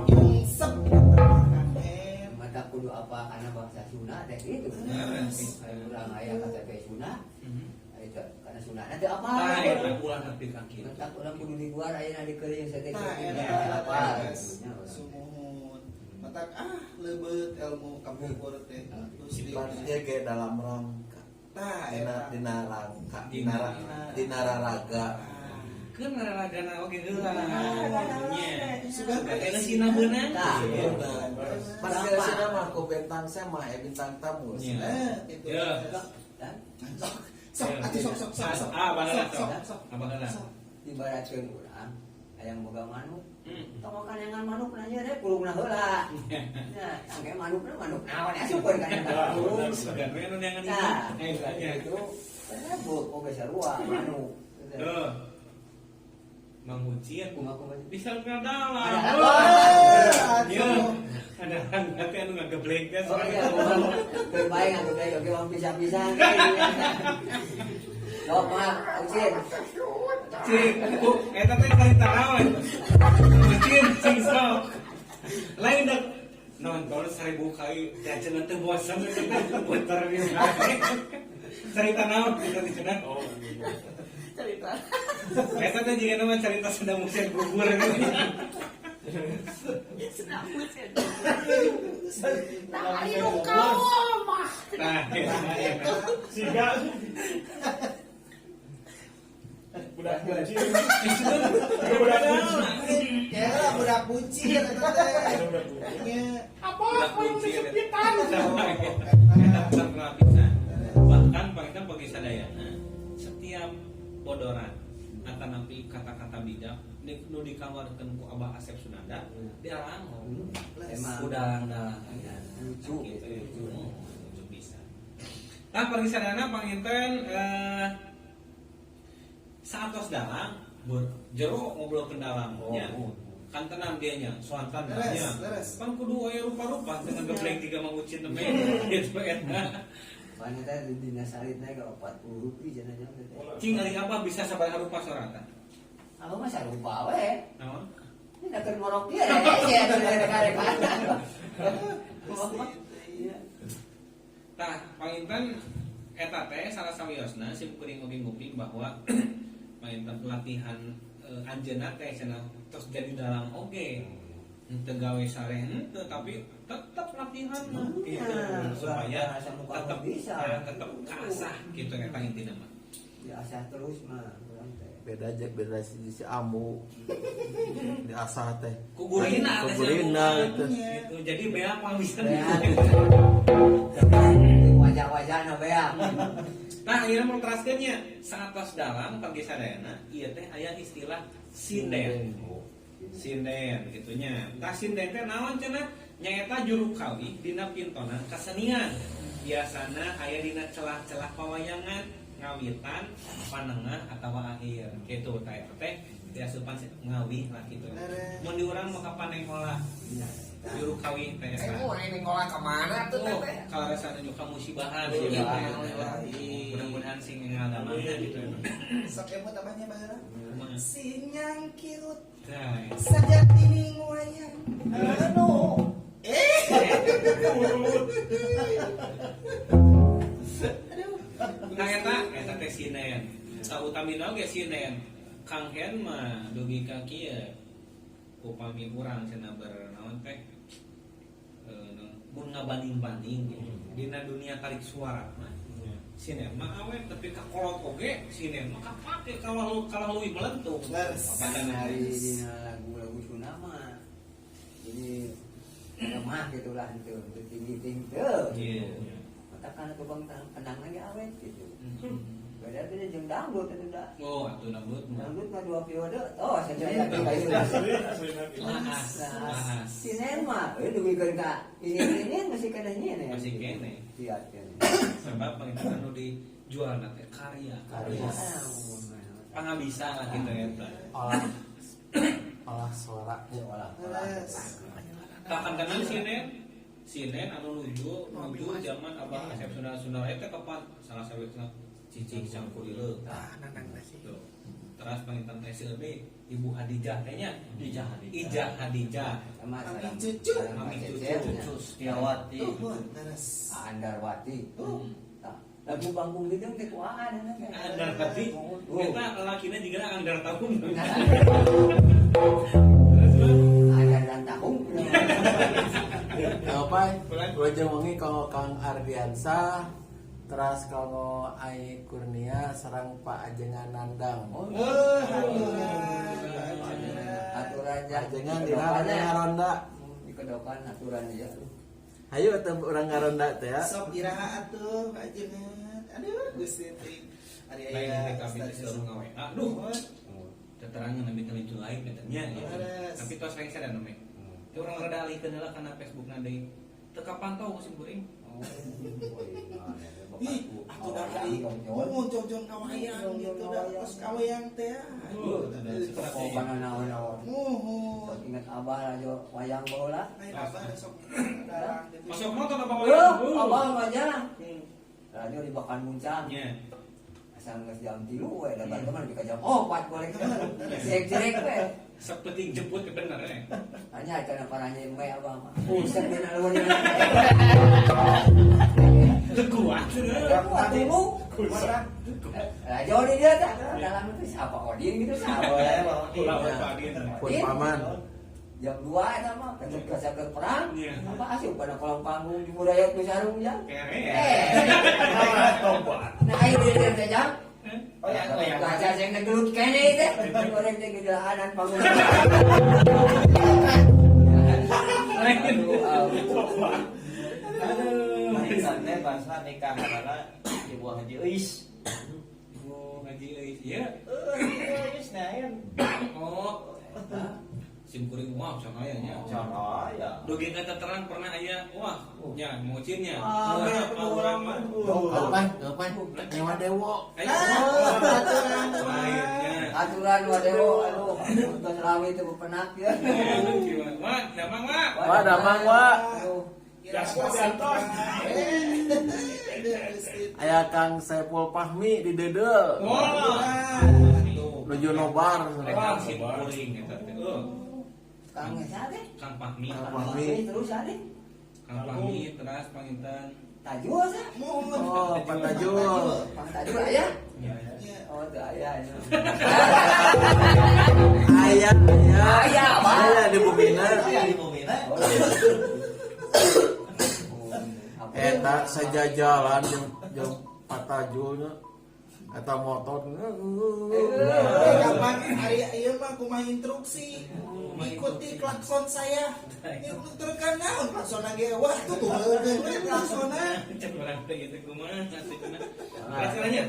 Nyungsep eta mah Kang Em. Mata kudu apa karena bangsa Sunda teh gitu. Leres. Urang aya KTP Sunda, itu karena Sunda nanti apa? Tah eta ulah nepi ka kitu. Mata urang kudu diguar ayeuna dikeuring saeutik Tah saeutik eta apa? leres. Sumuhun. Mata ah leubeut ilmu kapungkur teh. Terus di Sifatnya ge dalam rangka. Tah Dina eta. dina rangka, dina dina raraga. Keun raragana oge heula. Nya. Sugan Sugan sina beunang. Tah. Pas kira sina mah ku bintang saya mah bintang tamu. Iya. Eh, gitu. Ya. Dan Sok, sok, atuh sok, sok, sok, sok. Ah, baheula Sok, sok. sok, sok. Baheula. Sok. ibaratkeun urang hayang boga manuk. Tong makan manuk nanya deh kulungna heula. Nah, tangke manukna manuk naon asupkeun ka eta kulung. Sugan we nu neangan Nah, itu. Nya. itu rebut oge sarua manuk. Tuh. Mang Ucin Kumaha kumaha. bisa ngadalang. Ada. Iya. Aduh. Ada nanti anu ngageblek teh. Oh iya, keur bae ngageblek oge wong pisah-pisah. Sok mah, Ucin. Cing, bu, eta teh carita naon? Ucin, cing sok. Lain dek nonton 1000 kali jajan teh bosan teh puter di cerita naon gitu di cenah. Oh, Cerita. Eta teh jiga nama cerita sedang musim gugur gitu. Sedang musim. Nah, ini kau mah. Nah, eta. Siga. Budak kunci. Budak kunci. Kayaknya budak kunci eta teh. Budak kunci. Nya. Apa aku yang disepitan? Eta terkenal pisan. Bahkan panginten bagi sadayana setiap bodoran atau nampi kata-kata bijak nu dikawarkeun ku Abah Asep Sunandar diarango. Emang. Ku dalang-dalang. Lucu gitu. gitu, lucu. Lucu bisa. Nah, pergi sadayana panginten saatos dalang jero ngobrol ke dalamnya. Oh, oh. Kan tenang dianya, soantan Leres, nya. leres. Pan kudu aya rupa-rupa dengan geblek tiga mangucin teh gitu eta. Mana teh di dinas salitna ge 40 rupiah cenah jam teh. Cing ari apa bisa sabaraha rupa soratan? Apa mah sarupa we. Naon? Ini da keur ngorok ieu ya, rek-rek. Iya. Tah, panginten eta teh salah sawiosna sim kuring oge nguping bahwa panginten pelatihan anjeunna teh cenah tos jadi dalang oge. Henteu gawe sare henteu tapi tetep latihan mah gitu Iya, supaya asa muka tetep bisa. Nah, tetep kasah gitu eta intina mah. Diasah terus mah urang teh. Beda aja beda si Amu diasah teh. Kugurina teh si Kugurina Amu. gitu. Gitu. Jadi beak mah bisa. Wajah-wajahna beak. Nah, akhirnya mau teraskeun nya saatos dalang pagi sadayana ieu teh aya istilah sinden. Sinden gitu nya. Tah sinden teh naon cenah? Nyaeta juru kawih dina pintonan kesenian. Biasana aya dina celah-celah pawayangan, ngawitan, panengah atawa akhir. Gitu tah eta teh diasupan ngawih lah gitu. Mun di urang mah kapan ngolah juru kawih teh eta. Eh, mau ini ngolah kemana tuh Oh, teh? kalau rasanya juga musibahan Iya, sih. iya. Mudah-mudahan sing ngalamannya gitu. Sok emut abahnya baheula. Sinyang kirut Nah, sajati ning wayang. Anu eh nah eta eta teh sinen. Sautamina oge sinen. Kang Hen mah dugi ka kieu. Upami urang cenah bernaon teh mun ngabanding-banding gitu. Dina dunia tarik suara mah sinen mah awet tapi ka kolot oge sinen mah kapake kalah kalah leuwih melentung. Leres. Hari dina lagu-lagu Sunda mah jadi lemah gitu lah itu tinggi tinggi tuh. Iya. Katakan ke bang tenang lagi awet gitu. Beda beda jeung dangdut itu dah. Oh, atuh dangdut mah. Dangdut mah dua periode. Oh, saya jadi kayu. Asli, asli nanti. Laas, Nah, laas. sinema, dugikeun ka ini masih kena nyeun ya. Masih kene. Iya, kene. Sebab panginten anu dijual teh karya. Karya. Pangabisa lah gitu eta. Olah olah suara. Olah. Leres. Kapan kenal sinen? Sinen anu nuju nuju zaman Abah Asep Sunda Sunda eta kapan salah sawiosna Cicing Cangkurileuh. Ah, nanang nasi. Tuh. Terus panginten teh seueur deui Ibu Hadijah teh nya. Ijah Hadijah. Ijah Hadijah. Sama Mami sareng- cucu. sareng Mami Pak cucu. Cecep, Cucu Setiawati. Tuh, leres. Andarwati. Tah, lagu Bangkung Gedeng teh kuaan eta teh. Andarwati. Oh. Eta lalakina juga Anggar Tahun. Nah, Terus Bang. Andar dan tahung. Apa? Wilujeng wengi kanggo Kang Ardiansa, teras kanggo Ai Kurnia sareng Pak Ajengan Nandang. Oh, Eh, aturan. aturannya. Ajengan dina ngaronda. Di kedokan aturannya ya. Hayu atuh urang ngaronda teh ya. Sok iraha atuh Pak Ajengan. Aduh, Gusti teh. Ari Lain aya teh kami teh selalu ngawe. Aduh. Teterangan nabi teh lucu lain teh nya gitu. Leres. Tapi tos reng sadar nome. Teu urang rada alihkeun heula kana Facebookna deui. Teu kapantau ku sim kuring. Ih, atuh da ari mun jongjon kawayang gitu da tos kawayang teh. Oh, kana naon-naon. Muhun. Ingat abah lah jo wayang baheula. Lain abah da sok dalang gitu. Masuk motor apa Oh, abah mah jalan. Rajo dibakan muncang. Nya. Asal geus jam 3 we, da balik mah ka jam 4 boleh. Jerek-jerek we. Sepenting jemput ke bener eh. Hanya kana paranya we abah mah. Buset dina luhur. Teu kuat. Kuat tilu. Rajo di dia teh. Dalam itu siapa Odin gitu siapa. Ulah Pak Adin. Pun paman. Jam 2 eta mah ketika ke perang. Iya. Apa asup pada kolong panggung di budaya ku sarung jam. Kere. Eh. Nah, ayo di dia teh jam. Oh ya, oh ya. Kaca sing ngegelut kene teh. Goreng teh gedaanan panggung. Aduh, aduh. Manisan teh bangsa nikah karena Ibu Haji Euis. Oh, Haji Euis. Iya. Euis nah ya. Oh. Sim kuring wah sama aya nya. Cara ya. Dugi ka terang pernah aya wah nya mocin nya. Ah, Wah, urang mah. Apa? Apa? Nyewa dewo. Ayo. Aturan. Lainnya. Aturan wadewo aduh tos rawi teu bepenak ya. Wah, damang wah. Wah, damang, wah. Aduh. Gas gua diantos. Aya Kang Saiful Fahmi di Dede. Wah. Nuju nobar. Kang sim kuring eta teh. Kang esa teh? Kang Fahmi. Kang Fahmi. Terus ade. Kang Fahmi terus panginten. Tajul sa? Oh, Pak Tajul. Pang Tajul aya? Ya. Oh, teu aya. Aya, aya. Aya, Pak. Aya di bumina. Aya di bumina. Eta sajajalan jeung jeung Pak Tajulnya. Atau motor. Eh, kapan ari ieu mah kumaha instruksi. Ikuti klakson saya. Ini naon klakson ge, wah tuh tuh we klaksonna. Cek urang teh gitu kumaha aslinya. Rasanya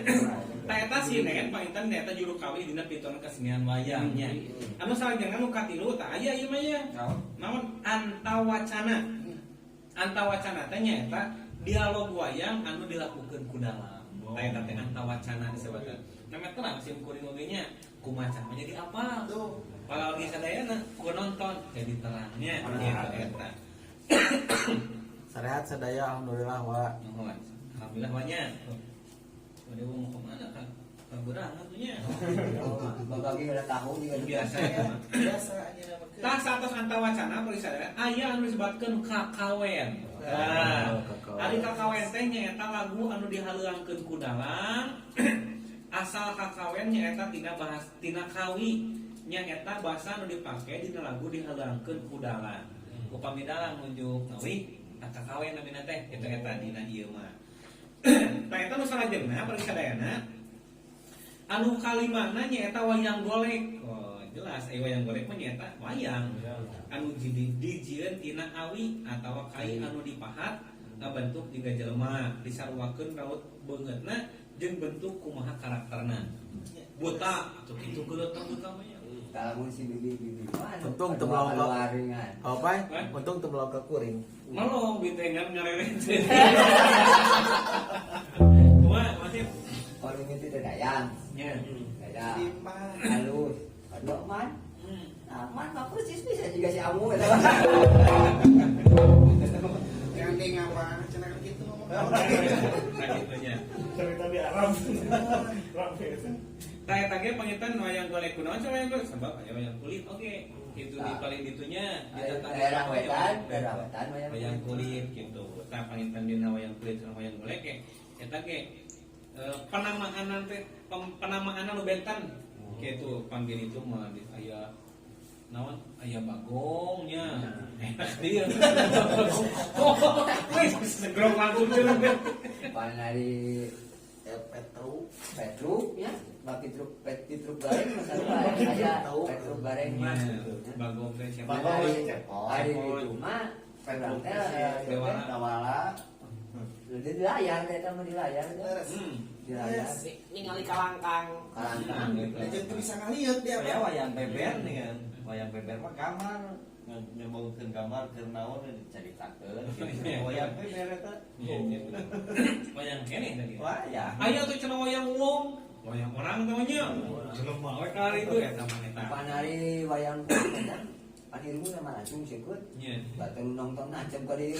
tah eta sinden panginten eta juru kawih dina pituan kesenian wayangnya. Anu salajengna nu katilu tah aya ieu mah nya. Naon antawacana. Antawacana teh nyaeta dialog wayang anu dilakukeun ku dalang. Tah eta teh antawacana disebutna. Namanya terang sim kuring oge nya kumaca menjadi apa? Tuh. Kalau lagi sadayana ku nonton jadi terangnya gitu eta. Sarehat sadaya, alhamdulillah wa. Nuhun. Alhamdulillah banyak. Udah mau kemana kan? Kaburang atunya. Babagi udah tahu juga. Biasa ya. Biasa anjeunna mah. Tah satos antawacana polisi aya anu disebutkeun kakawen. Nah, ari kakawen teh nyaeta lagu anu dihaleuangkeun ku dalang. Asal kakawen nyaeta tina bahas tina kawi, nyaeta bahasa anu dipake dina lagu dihaleuangkeun ku dalang. Upami dalang nunjuk ngawih, tah kakawen namina teh kitu eta dina ieu mah. Tah eta nu salajengna parisadayana anu kalimana nyaeta wayang golek. Oh, jelas aya wayang golek mah nyaeta wayang anu dijieun tina awi atawa kai anu dipahat ngabentuk jiga jelema, disaruakeun raut beungeutna jeung bentuk kumaha karakterna. Buta atuh kitu geuleuh teh buta mah nya. Lamun si bibi bibi. Untung teu melong ka. Ringan. Apa? Untung teu melong ka kuring. Melong bitengan ngareret. Kumaha masih Kalau itu teh dayang. nya. Dayang. Lima. Halus. Aduh man. Nah, man mah persis bisa juga si Amu eta. Yang di ngawa cenah gitu ngomong. Nah kitu nya. Cerita di Arab. Rame. Tah eta ge pangitan wayang golek kunaon cenah wayang golek sabab aya wayang kulit oge. Itu di paling ditunya Daerah wetan, daerah wetan wayang wayang kulit gitu. Tah pangitan dina wayang kulit sareng wayang golek ge eta ge penamaanan teh penamaanan nu benten gitu panggil itu mah di aya naon aya bagongnya enak dia. Oh, wih, segrong langsung jeung. Panari Petru. Petruk ya, baki truk peti truk bareng masalah aya petruk bareng mah. Bagong teh siapa? Hari hari itu mah Petruk teh Dewala. Dawala. di layar eta mah di layar Leres. Di layar. Ningali kalangkang. Kalangkang. Jeung teu bisa ngalieu dia Saya apa? wayang beber nih kan. Wayang beber mah kamar nyembongkeun kamar keur naon dicaritakeun gitu. Wayang beber eta. Iya, iya, bener. Wayang keneh tadi. Wayang. Aya tuh cenah wayang wong, wayang orang taunya. Jelema we kali itu eta mah eta. Panari wayang kulit kan. Pan ilmu sama langsung sikut. Iya. Batur nonton nancep ka dieu.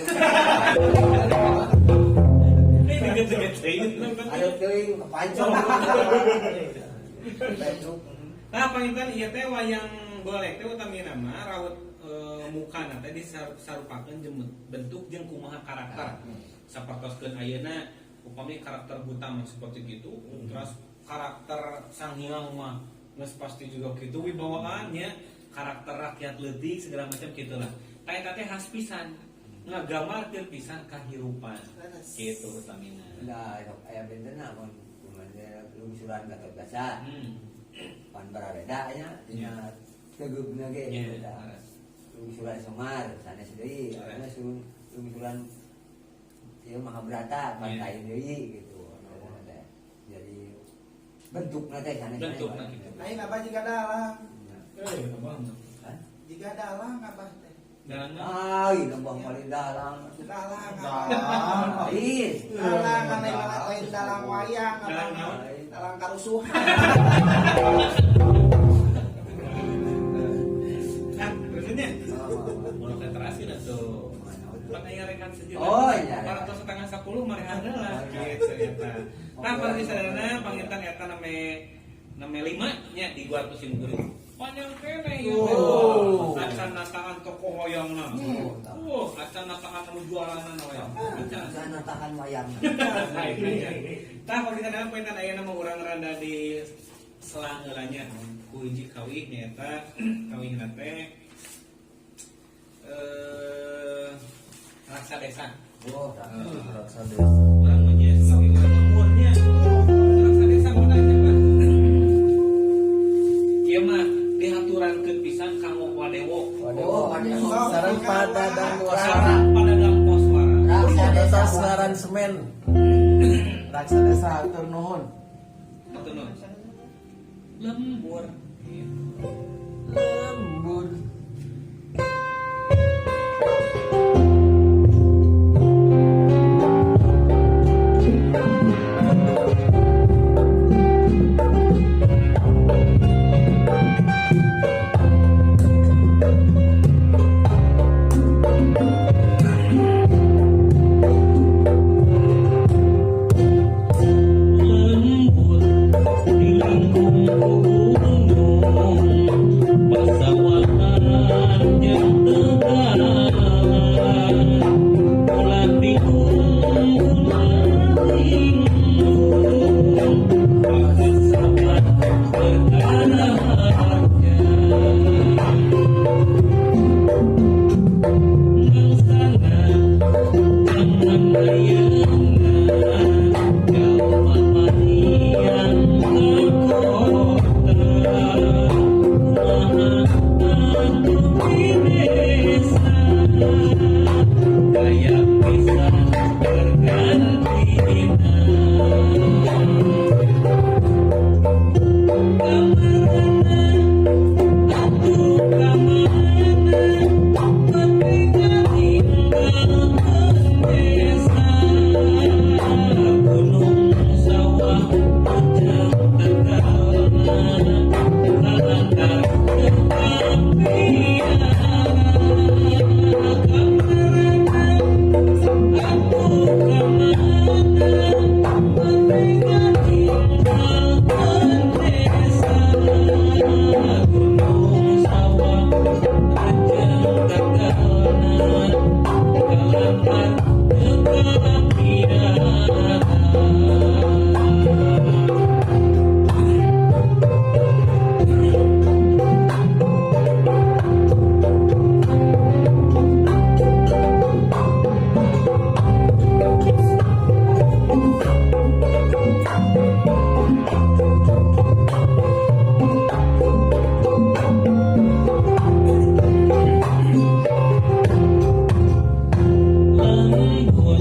Ini gede-gedein. Aduh teuing kepancong. Petruk. Nah, panginten ieu teh wayang golek teh utamina mah raut mukana teh disarupakeun jeung bentuk jeung kumaha karakter. Sapertoskeun ayeuna upami karakter buta mah seperti gitu, terus karakter sang hyang mah geus pasti juga gitu wibawaannya, karakter rakyat leutik segala macam gitulah. Tah eta teh khas pisan, ngagambarkeun pisan kahirupan. Gitu utamina. Nah, aya bentena mun kumaha lungsuran Gatot Kaca. Pan barabeda nya dina tegeubna ge Iya, eta. leres. Lungsuran Semar sanes deui, Leres. aya lungsuran ieu Mahabharata pan Iya. lain deui gitu. Eta teh. Jadi bentukna teh sanes. Bentukna gitu. Lain abah jiga dalang. Eh, abang. Hah? Jiga dalang abah teh. Dalang. Ah, ieu lembang paling dalang. Dalang abah. Dalang. Ih. Dalang lain lain dalang wayang abah. Dalang naon? Dalang karusuhan. Nah, terusnya. Mau terakhir atuh. Pan aya rekan sejenak. Oh, iya. Parantos 9.30 marehan heula gitu eta. Tah para sadayana panginten eta name name 5 nya di gua ku sim kuring. Panjang keneh ieu teh. Oh. Acan nataan tokoh wayangna. Acan nataan anu jualanna wayang. Acan. Sana tahan wayang. Nah, itu nya. Tah kalau kita dalam panginten ayeuna mah urang rada di selang heula nya. Ku hiji kawih nyaeta kawihna teh Raksa Desa. Oh, Raksa desa. Urang mah nya sebagai urang lemurnya. Raksa Desa mana Padadang Koswara, Padadang Koswara. Raksa Desa. Atos ngaran semen. Raksa Desa hatur nuhun. Hatur nuhun. Lembur. Gitu. Lembur. Lembur di lingkung gunung, pasawahan jeung tegalan, ulah bingung ulah linglung, pasawahan perkara harja. Mangsana jaman ayeuna, jalma marian ka kota, kumaha atuh di desa, gaya pisan bergantina. Kamarana atuh kamana, nepi ninggalkeun desa, gunung sawah ujang tegalna, kalantar teu kapiara. Kamarana atuh kamana, nepi ninggalkeun desa, gunung sawah ujang tegalna, kalantar teu kapiara. Lembur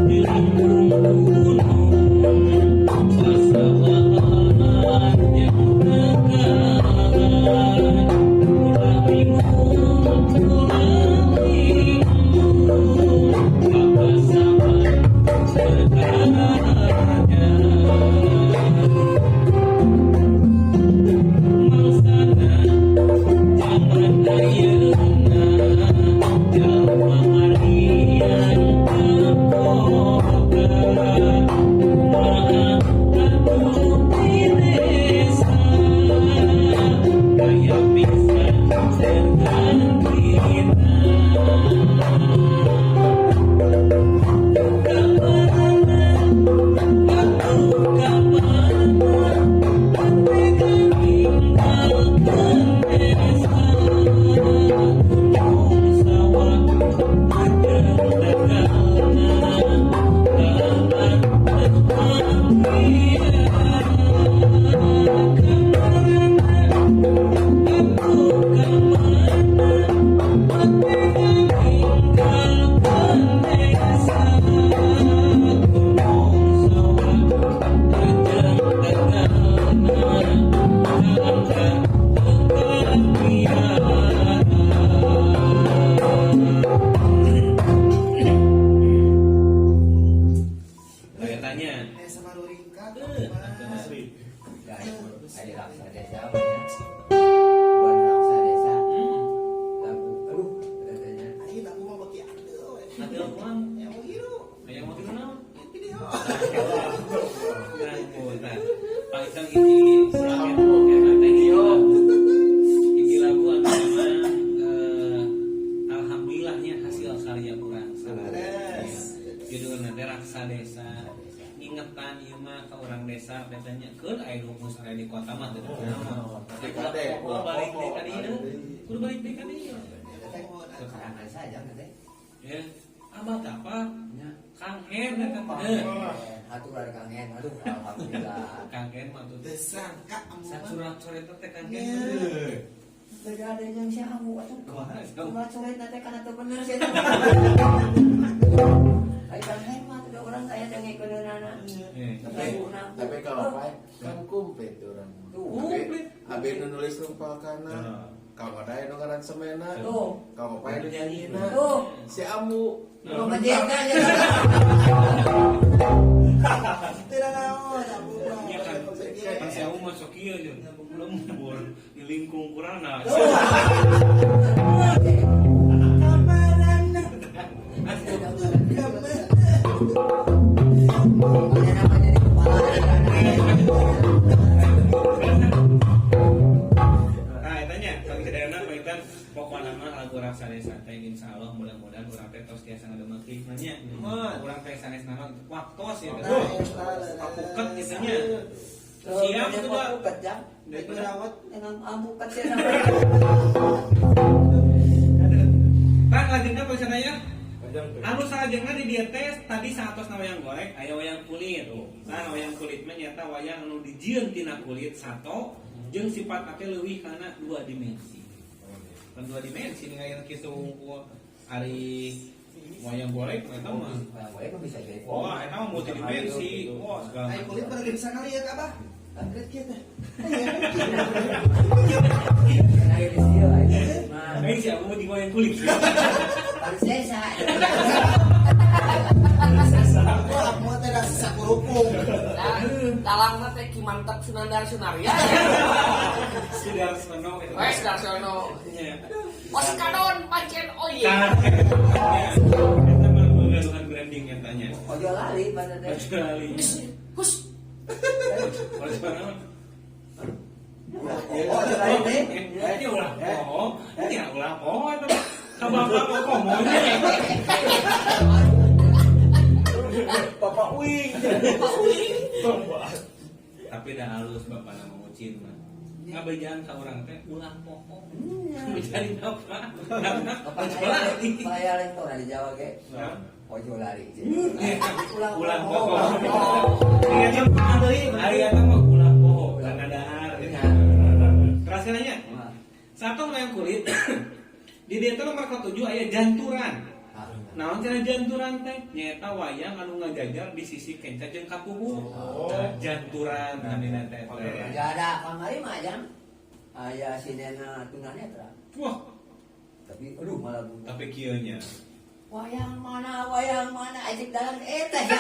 di lingkung gunung, pasawahan jeung tegalan, ulah bingung ulah linglung, papasawan perkara harja. Mangsana jaman ayeuna, jalma marian ka kota, kumaha atuh di desa, gaya pisan tergantina. Kamarana atuh kamana, nepi ninggalkeun desa, gunung sawah ujang tegalna, kalantar teu kapiara. Kamarana atuh kamana, nepi ninggalkeun desa, gunung sawah ujang tegalna, kalantar teu kapiara. Kayak tanya. Desa baru ringkat. Asli. Ya, ayo Raksa Desa apa ya? Bukan Raksa Desa. Lagu, aduh, katanya. Ayo aku mau beki atuh. Atuh kuang. Ya mau hiru. Aya mau kitu naon? Video. Nah, nah. Pak Isang hiji eta teh hiji lagu. Hiji lagu anu memang alhamdulillahnya hasil karya urang. Beres. Judulna teh Raksa Desa. Ngingetan ieu mah ka urang desa betanya keun aya nu geus aya di kota mah teu naon. Kudu balik deui ka dieu. Kudu balik deui ka dieu. Karangan saja teh. Ya. Abah teh apa? Kang Hen eta teh. Atur ada Kang Hen, aduh alhamdulillah. Kang Hen mah tuh Desangka amu mah. sacurat-curet teh Kang Hen. Iya. Beda ada yang si Amu atuh. Kumaha Kumaha coret teh kana teu bener sih. Ai kan hemat udah orang kaya dengekeunana. Tapi kalau Pak kan komplit orang. Tuh. Abi nu nulis rumpalkana. Kang Odai nu ngaran semena. Tuh. Kang Opai nu nyanyina. Tuh. Si Amu. Nu ngejengna ya. Tidak naon, Amu mah. Iya kan, kan si Amu masuk kieu jeung lembur di lingkung kurana. Kamarana. Pokoknya namanya di kepala. Nah, eta nya kalau sadayana pangitan pokona mah lagu Raksa Desa teh insyaallah mudah-mudahan urang teh tos tiasa ngademeki nya. Urang teh sanes nama waktos ya teh. Papuket kitu nya. Siap tuh, Pak. Papuket jang. Dirawat. Dengan amuket sih. Tah lajengna Pak sadaya. Anu salajengna di dieu teh tadi saatosna wayang golek aya wayang kulit. Nah, wayang kulit mah nyata wayang anu dijieun tina kulit sato jeung sifatna teh leuwih kana dua dimensi. Kan dua dimensi ningali kitu wungkul ari wayang golek eta mah. Wayang golek mah bisa jadi. Wah, eta mah multidimensi. Wah, segala Ai kulit macam. pada bisa kali ya, Kak, Bah? Kulit kita. Kena di dieu aja. Mah. Aing si Abu di wayang kulit. Prinsesa. Wah, Amu teh da sakurupung. Nah, dalang teh Ki Mantep Sunandar Sunarya. Sudarsono eta. Wes Sudarsono. Nya. Oskadon pancen oye. Tah, eta mah boga branding eta nya. Ojo lali pada teh. Ojo lali. Hus. Ojo naon? Oh, ojo lali teh. Ini ulah poho, ini ulah poho eta mah. Ka bapak mah komonya. Bapak Wing. Tapi dah halus bapak nama ucin mah. Ngabejaan ka urang teh ulah poho. Mencari apa? Ojo lali. Paya lain tuh di Jawa ge. Ojo lali. Ulah poho. Iya mah ari eta mah ulah poho karena dahar. Terus nanya. Satu wayang kulit di dieu teh nomor ke-7 aya janturan. Naon cenah janturan teh? Nyaeta wayang anu ngajajar di sisi kenca jeung kapuhu. Nah, janturan namina teh. Ya ada kamari mah jang. Aya sinena tunanetra. Wah, Tapi aduh malah bunga. tapi kieu nya. Wayang mana ajik dalam eta ya.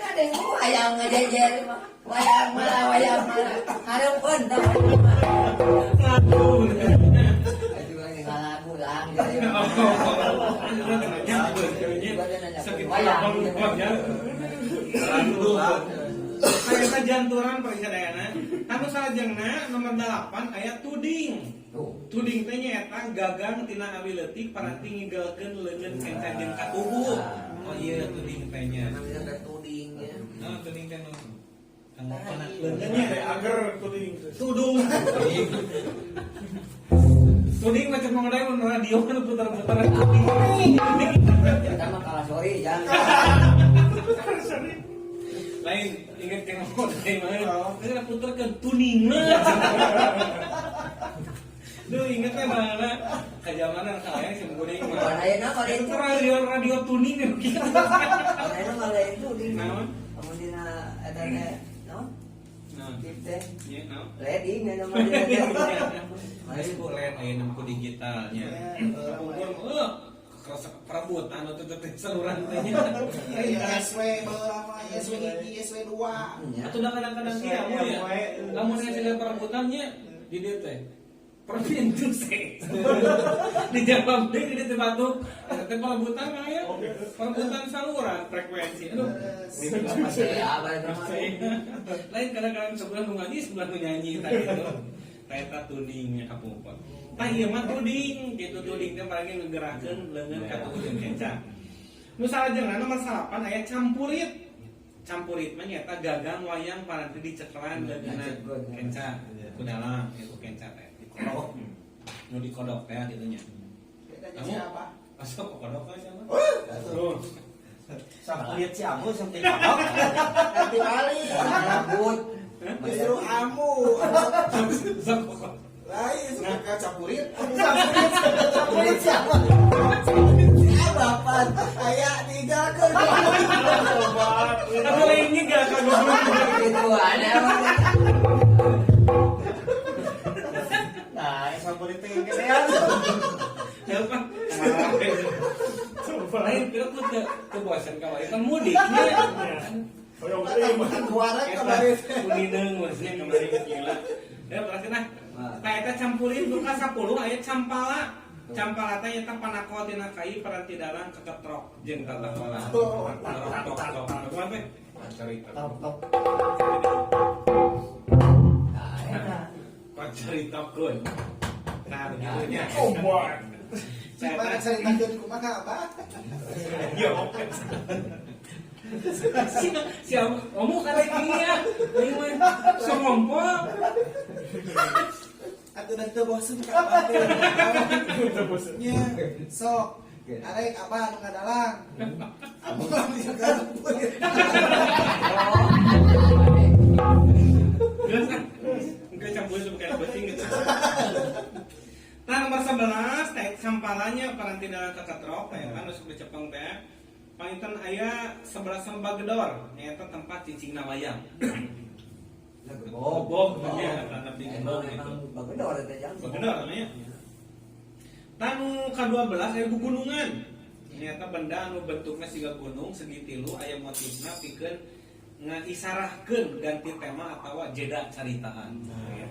Ada yang wayang ngajejer mah. Wayang mana hareupeun tah wayang mah. Aduh. Itu lagi ngalagu lang jadi. Sakit wayang. Saya janturan persadayana. Anu salajengna nomor 8 aya tuding. Tuh. Tuding teh nyaeta gagang tina awi leutik paranti ngigelkeun leungeun kenca jeung katuhu. Oh iya tuding teh nya. Namanya teh tuding ya. Nah, tuding teh nu kanggo kana leungeunnya Teh ager tuding. Tudung. Tuding macam mengenai mun radio kan putar-putar tuding. Kita mah kalah sorry jangan. Lain inget yang mau dari mana? Ini putar ke tuning. Duh inget teh mana? Kajamanan kalian sih kuning mah. Mana ayeuna mah Itu radio radio tuning ya gitu. Mana ayeuna mah lain tuding. Naon? Amun dina eta teh naon? Nah, Tip teh. iya naon? Leding eta mah dina teh. Geus ku LED ayeuna ku digitalnya. Kapungkur eueuh perebutan atuh teh saluran teh nya. SW baheula mah SW 1, SW 2. Atau dah kadang-kadang dia mu ya. Lamun aya segala perebutannya di dieu teh. Perpintu sih. Dijawab deui di dieu teh batuk. Eta teh perebutan aya. Perebutan saluran frekuensi. Aduh. Ya, balik mah. Lain kadang-kadang sebelah nu ngaji, sebelah nu nyanyi tah gitu. Tah eta tudingnya kapungkur. Tah ieu mah tuding, gitu tuding teh paling ngegerakeun leungeun ka tubuh jeung kenca. Nu salajengna nomor 8 aya campurit. Campurit mah nyaeta gagang wayang paranti dicekelan leungeunna kenca ku dalang ku kenca teh. Dikodok. Nu dikodok teh kitu nya. Beda jeung siapa? Asa kodok teh siapa? Tuh. Sampulit si Amu sampai kodok. Ganti balik. Rambut. Justru amu. Sok. Lain suka campurin. Campurin. Sampulit si Amu. Siapa Aya tiga ke. Tapi lainnya gak kagoblok. Gitu ada. Nah, sampulit teh gedean. Siapa? Lain kira ku teu teu bosan kamari kan mudik nya. Hoyong teh mah. Keluaran kemarin. Kunineng maksudnya kemarin gila. Ya berarti nah. Tah eta campurin nu ka 10 aya campala. Campala teh eta panakol tina kai peranti dalang keketrok jeung tatakola. Tok tok tok. Kumaha teh? Cerita. Top top. Nah, eta. Kacaritakeun. Nah, begitu nya. Oh boy. Mana ceritakeun kumaha apa? Yo. Si kamu kata ini ya, ini mah sok ngompol. Atuh dan teu bosen ka abah teh. Teu bosen. Nya, sok. Arek abah nu ngadalang. Abah mah bisa campurin. Jelas kan? Enggak campur sama kayak kucing gitu. Nah nomor 11 teh sampalanya paranti dalam keketrok teh kan nusuk dicepeng teh. Panginten aya 11 bagedor nyaeta tempat cicingna wayang. Gebog. Gebog, nya tanda di gebog gitu. Emang bagedor eta jang. Bagedor namanya. Tanu ka-12 aya gugunungan. Nyata benda anu bentukna siga gunung segi tilu aya motifna pikeun ngaisarahkeun ganti tema atawa jeda caritaan. Ya.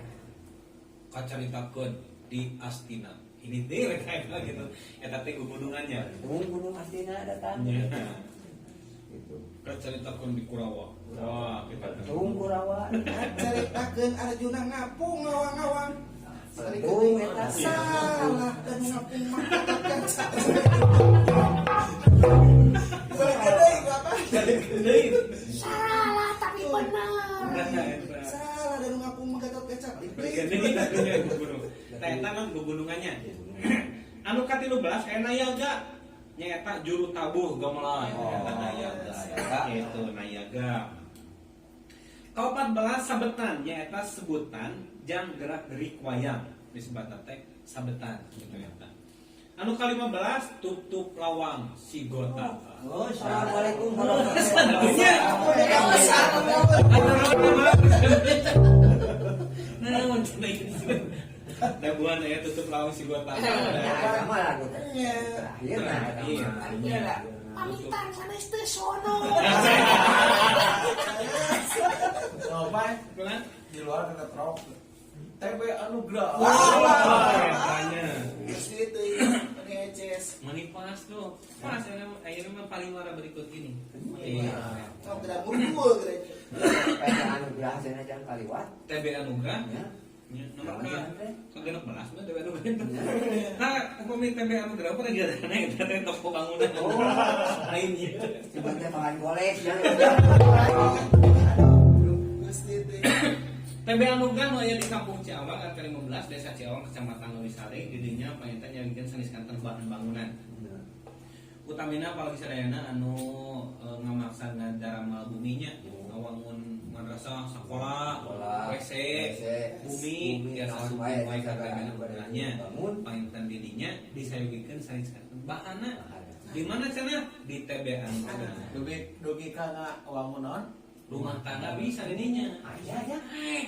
Kacaritakeun di Astina. Ini teh rek gitu. Eta teh gugunungannya. Gunung Astina datang. Nya. Gitu. Kacaritakeun di Kurawa. Wah, kita Tung Kurawa. Caritakeun Arjuna ngapung ngawang-ngawang. Tung eta. Salah dan ngapung mah kaca. Boleh gede apa? Deui. Salah tapi benar. Nah, eta. Salah dan ngapung mah gatot kaca. Gede gugunung. Tah eta mah gugunungannya. Anu ka-13 aya nayaga. Nyaeta juru tabuh gamelan. Eta nayaga. Itu nayaga. Ka-14 sabetan nyaeta sebutan jang gerak gerik wayang disebutna teh sabetan gitu eta. Anu ka-15 tutup lawang sigota. Oh, Assalamualaikum warahmatullahi Nya. wabarakatuh. Nah, cenah Dabuan ya tutup lawang sigota. Nah, eta mah lagu teh. Nya. Terakhir nah eta Iya. mah. Iya. Pamitan sanes teu sono. Coba Kulan? di luar kena trok. TB Anugrah. Wah. Tanya. Itu ini eces. Mani pas tuh. Pas akhirnya mah paling marah berikut ini. Iya. Sok geura murgul geura. Eta anugerah cenah jang kaliwat. TB Anugrah. Ya. Ya, nomor ke 16 mah TB Anugrah itu. Nah, upami TB Anugrah apa lagi ada eta teh toko bangunan. Lainnya. Sebenarnya pangan goles ya. Gusti teh. TB Anugrah nu aya di Kampung Ciawang RT 15 Desa Ciawang Kecamatan Leuwisari di dinya panginten nyarikeun sanes kanten bahan bangunan. Utamina apalagi sadayana anu ngamaksa ngadaramel buminya ngawangun madrasah, sekolah, Sekolah, WC, WC, bumi, bumi, biasa naon suku wae, wae ka segala TB anu Anugrahnya bangun. panginten di dinya disayogikeun sanes kanten bahanna. Di mana cenah? Di TB Anugrah. Dugi dugi ka ngawangun naon? Rumah tangga bisa di dinya. Aya ya.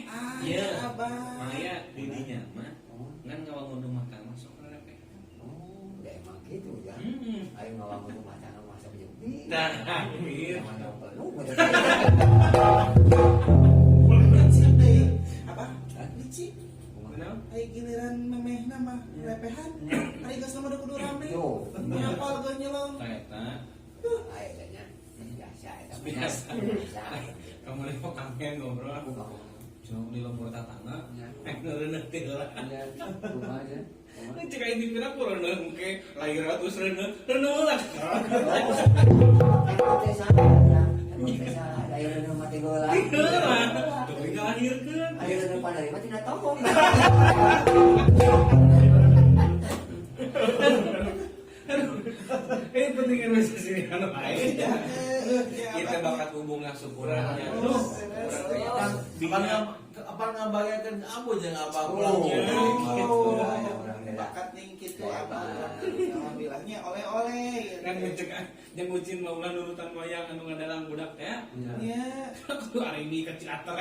Ah, Iya. abah. Maya di dinya mah ngan ngawangun rumah tangga sok repeh. Oh, ya emang gitu ya. Hmm. Ayo ngawangun rumah tangga masa menyepi. Nah, gitu. Jangan yang penuh. Gitu. Licik teh. Apa? Licik. Kenapa? Ai giliran memehna mah lepehan. Ari geus mah kudu rame. Tuh. Ngapal geus nyelong. Tah eta Ayo nya. Biasa eta. biasa. Biasa. Kamu nih kok kangen ngobrol. Cuma di lembur tetangga, ngereuneuh teh heula. Ya, rumah aja. Ini cek aing dipira ku reuneuh engke lahir terus reuneuh, reuneuh lah. Eta teh salah ya. Eta teh salah. Aya reuneuh mati heula. Heula. Tuh ngalahirkeun. Aya reuneuh panarima tina tongong. Ini penting kan sini anu aing. Eh, Kita bakat hubungan syukurannya. Duh, Apa apa ngabagiakeun ambu jeung abah Oh. Gitu. Bakat ning kitu abah. Alhamdulillahnya oleh-oleh gitu. Kan ngecek jeung ucin mah ulah nurutan wayang anu ngadalang budak teh. Nya. Aku hari ini ke Ciater.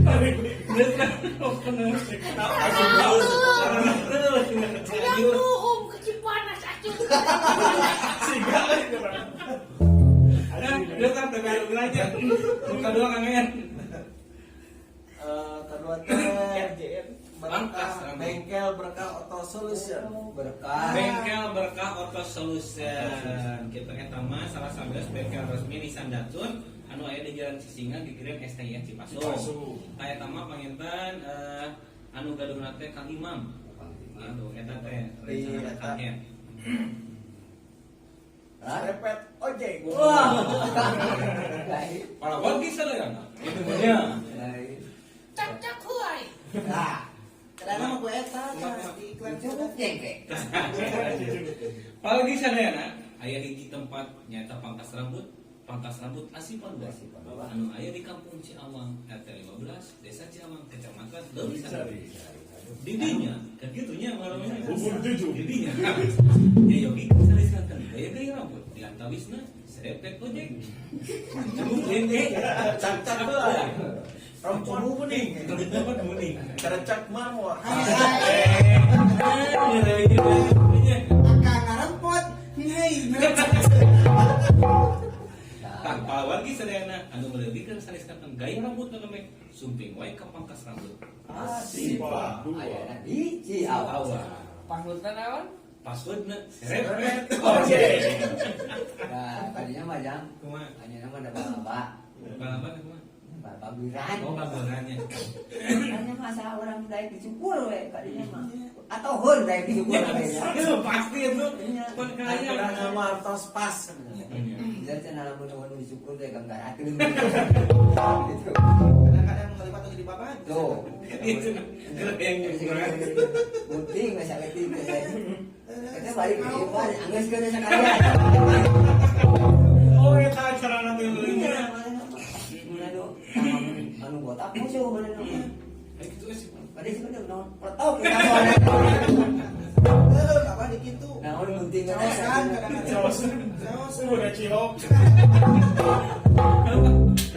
Geus kan Aduh, om kecil panas acuh. Siga lah Dia kan tengah aja. Muka dua Kang Ayan. Kedua teh Bangkas, berkah bengkel berkah auto solution. Berkah. Bengkel Berkah Auto Solution. Kita eta mah salah satu bengkel resmi Nissan Datsun anu aya di Jalan Sisinga gigireun STIN Cipasu. Cipasu. Tah eta mah panginten anu gaduhna teh Kang Imam. Gitu eta teh Di rencana eta. Kang En. Repet ojek. Wah. Lain. Para wargi sadayana. Itu nya. Lain. Cak-cak huai. Nah, Kadang mah ku eta tah di iklan cukup jengke. Palagi sadayana aya hiji tempat nyata pangkas rambut Asipan Dua. Anu aya di Kampung Ciawang RT 15 Desa Ciawang Kecamatan Leuwisari. Didinya kan kitu nya ngaranna. Bubur tujuh. Didinya. Ya yogi sanes kanten gaya-gaya rambut di antawisna serepet ojek. Cukup jengke. Cak-cak heula. Rompon kuning. Rompon kuning. Kerecak marmor. Akang ngarempot. Hei, Tanpa wargi sadayana anu meuleuwihkeun sanes kanten gaya rambut nu nembe sumping wae ka pangkas rambut. Asipa. Ayana di Ciawang. Awal. Passwordna naon? Passwordna serepet Ojek. Nah, tadinya mah jang. Kumaha? Hanya nama ada balaba. Balaban kumaha? Babaguran. Oh, babarannya. Hanya masa orang daek dicukur we kadinya mah. Atau heun daek dicukur kadinya. Itu pasti itu. Iya. Perkaya. Udah nama artos pas. Bisa cenah lamun lamun dicukur teh ganggarakeun. Gitu. Kadang-kadang ngelipat oge di babat. Tuh. Itu gerak yang nyukuran. Gunting we saeutik teh. Eta balik ke ieu mah anggeus keun sakalian. Oh, eta acara nanti Iya, mana do anu botak musuh mana do. Eh, gitu sih. Pada sih mana naon pertok kita mah. Heuh, abah di kitu. Naon gunting Caosan kadang-kadang. Caosan. Caosan. Udah cilok.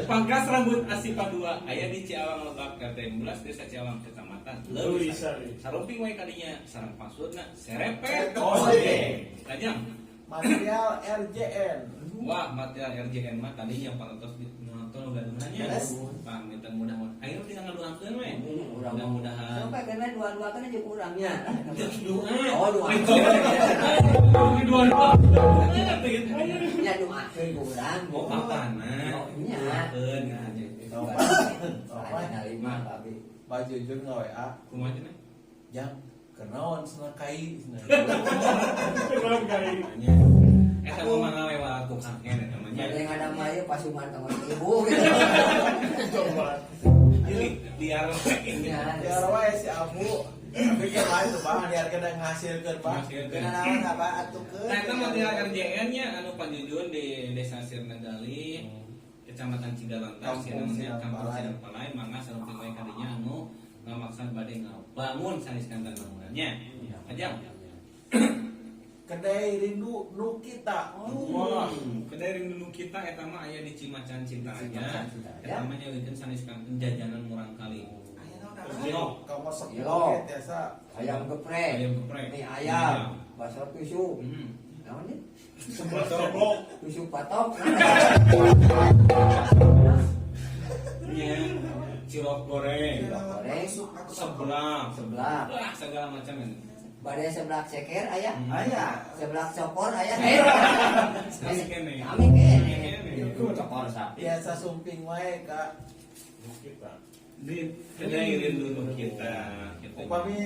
Pangkas rambut Asipa 2 aya di Ciawang Lebak RT 15 Desa Ciawang Kecamatan Leuwisari. Sarumping wae kadinya sareng passwordna serepet Ojek. Tajam. Material RJN. Wah, material RJN mah tadinya parantos nonton gaduhannya. Pang minta mudah-mudahan. Ayo tinggal ngaduakeun we. Mudah-mudahan. Sampai kena dua-dua kan aja kurangnya. Doa. Oh, doa. Dua-dua. Ya doakeun kurang. Oh, apana? Oh, nya. Doakeun Ada lima tapi. Baju jujur nge WA. Kumaha cenah? Jang, kenaon cenah kai cenah. Kenapa kai? Nya. Eta mah mangalewa tukang eta mah nya. Ada yang ada mah ieu pasuman ka ibu gitu. Coba. Jadi liar we. Iya. Liar wae si Abu. Tapi kan lain tuh bang, liar kena ngasilkeun bang. Kena naon abah atukeun. Nah, itu material RJN-nya anu Panjujun di Desa Sirnagali, Kecamatan Cigalantar, Kampung Sirnanya Kampung Sirnapalai. Sirnapalai, mangga sarumping wae kadinya anu ngamaksan bade ngabangun sanes kanten bangunannya. Ajang. Kedai rindu nu kita. Wah, kedai rindu nu kita eta mah aya di Cimacan Cintaraja. Cimacan Cintaraja. Eta mah nyeukeun sanes kanten jajanan murang kali. Aya naon abah? Yo, Kamu sok Yo. oge tiasa. Ayam geprek. Ayam geprek. Mie ayam, bakso tusuk. Hmm. Naon ieu? Sebelah ceplok. Tusuk patok. Nya, cilok goreng, Goreng. seblak, Seblak. Wah, segala macam ini. Badai seblak ceker aya. Aya. Seblak cokor aya. Sami kene. Sami kene. Kene. Cokor sapi. Biasa sumping wae ka. Kita. Di kedai rindu nu kita. Gitu. Upami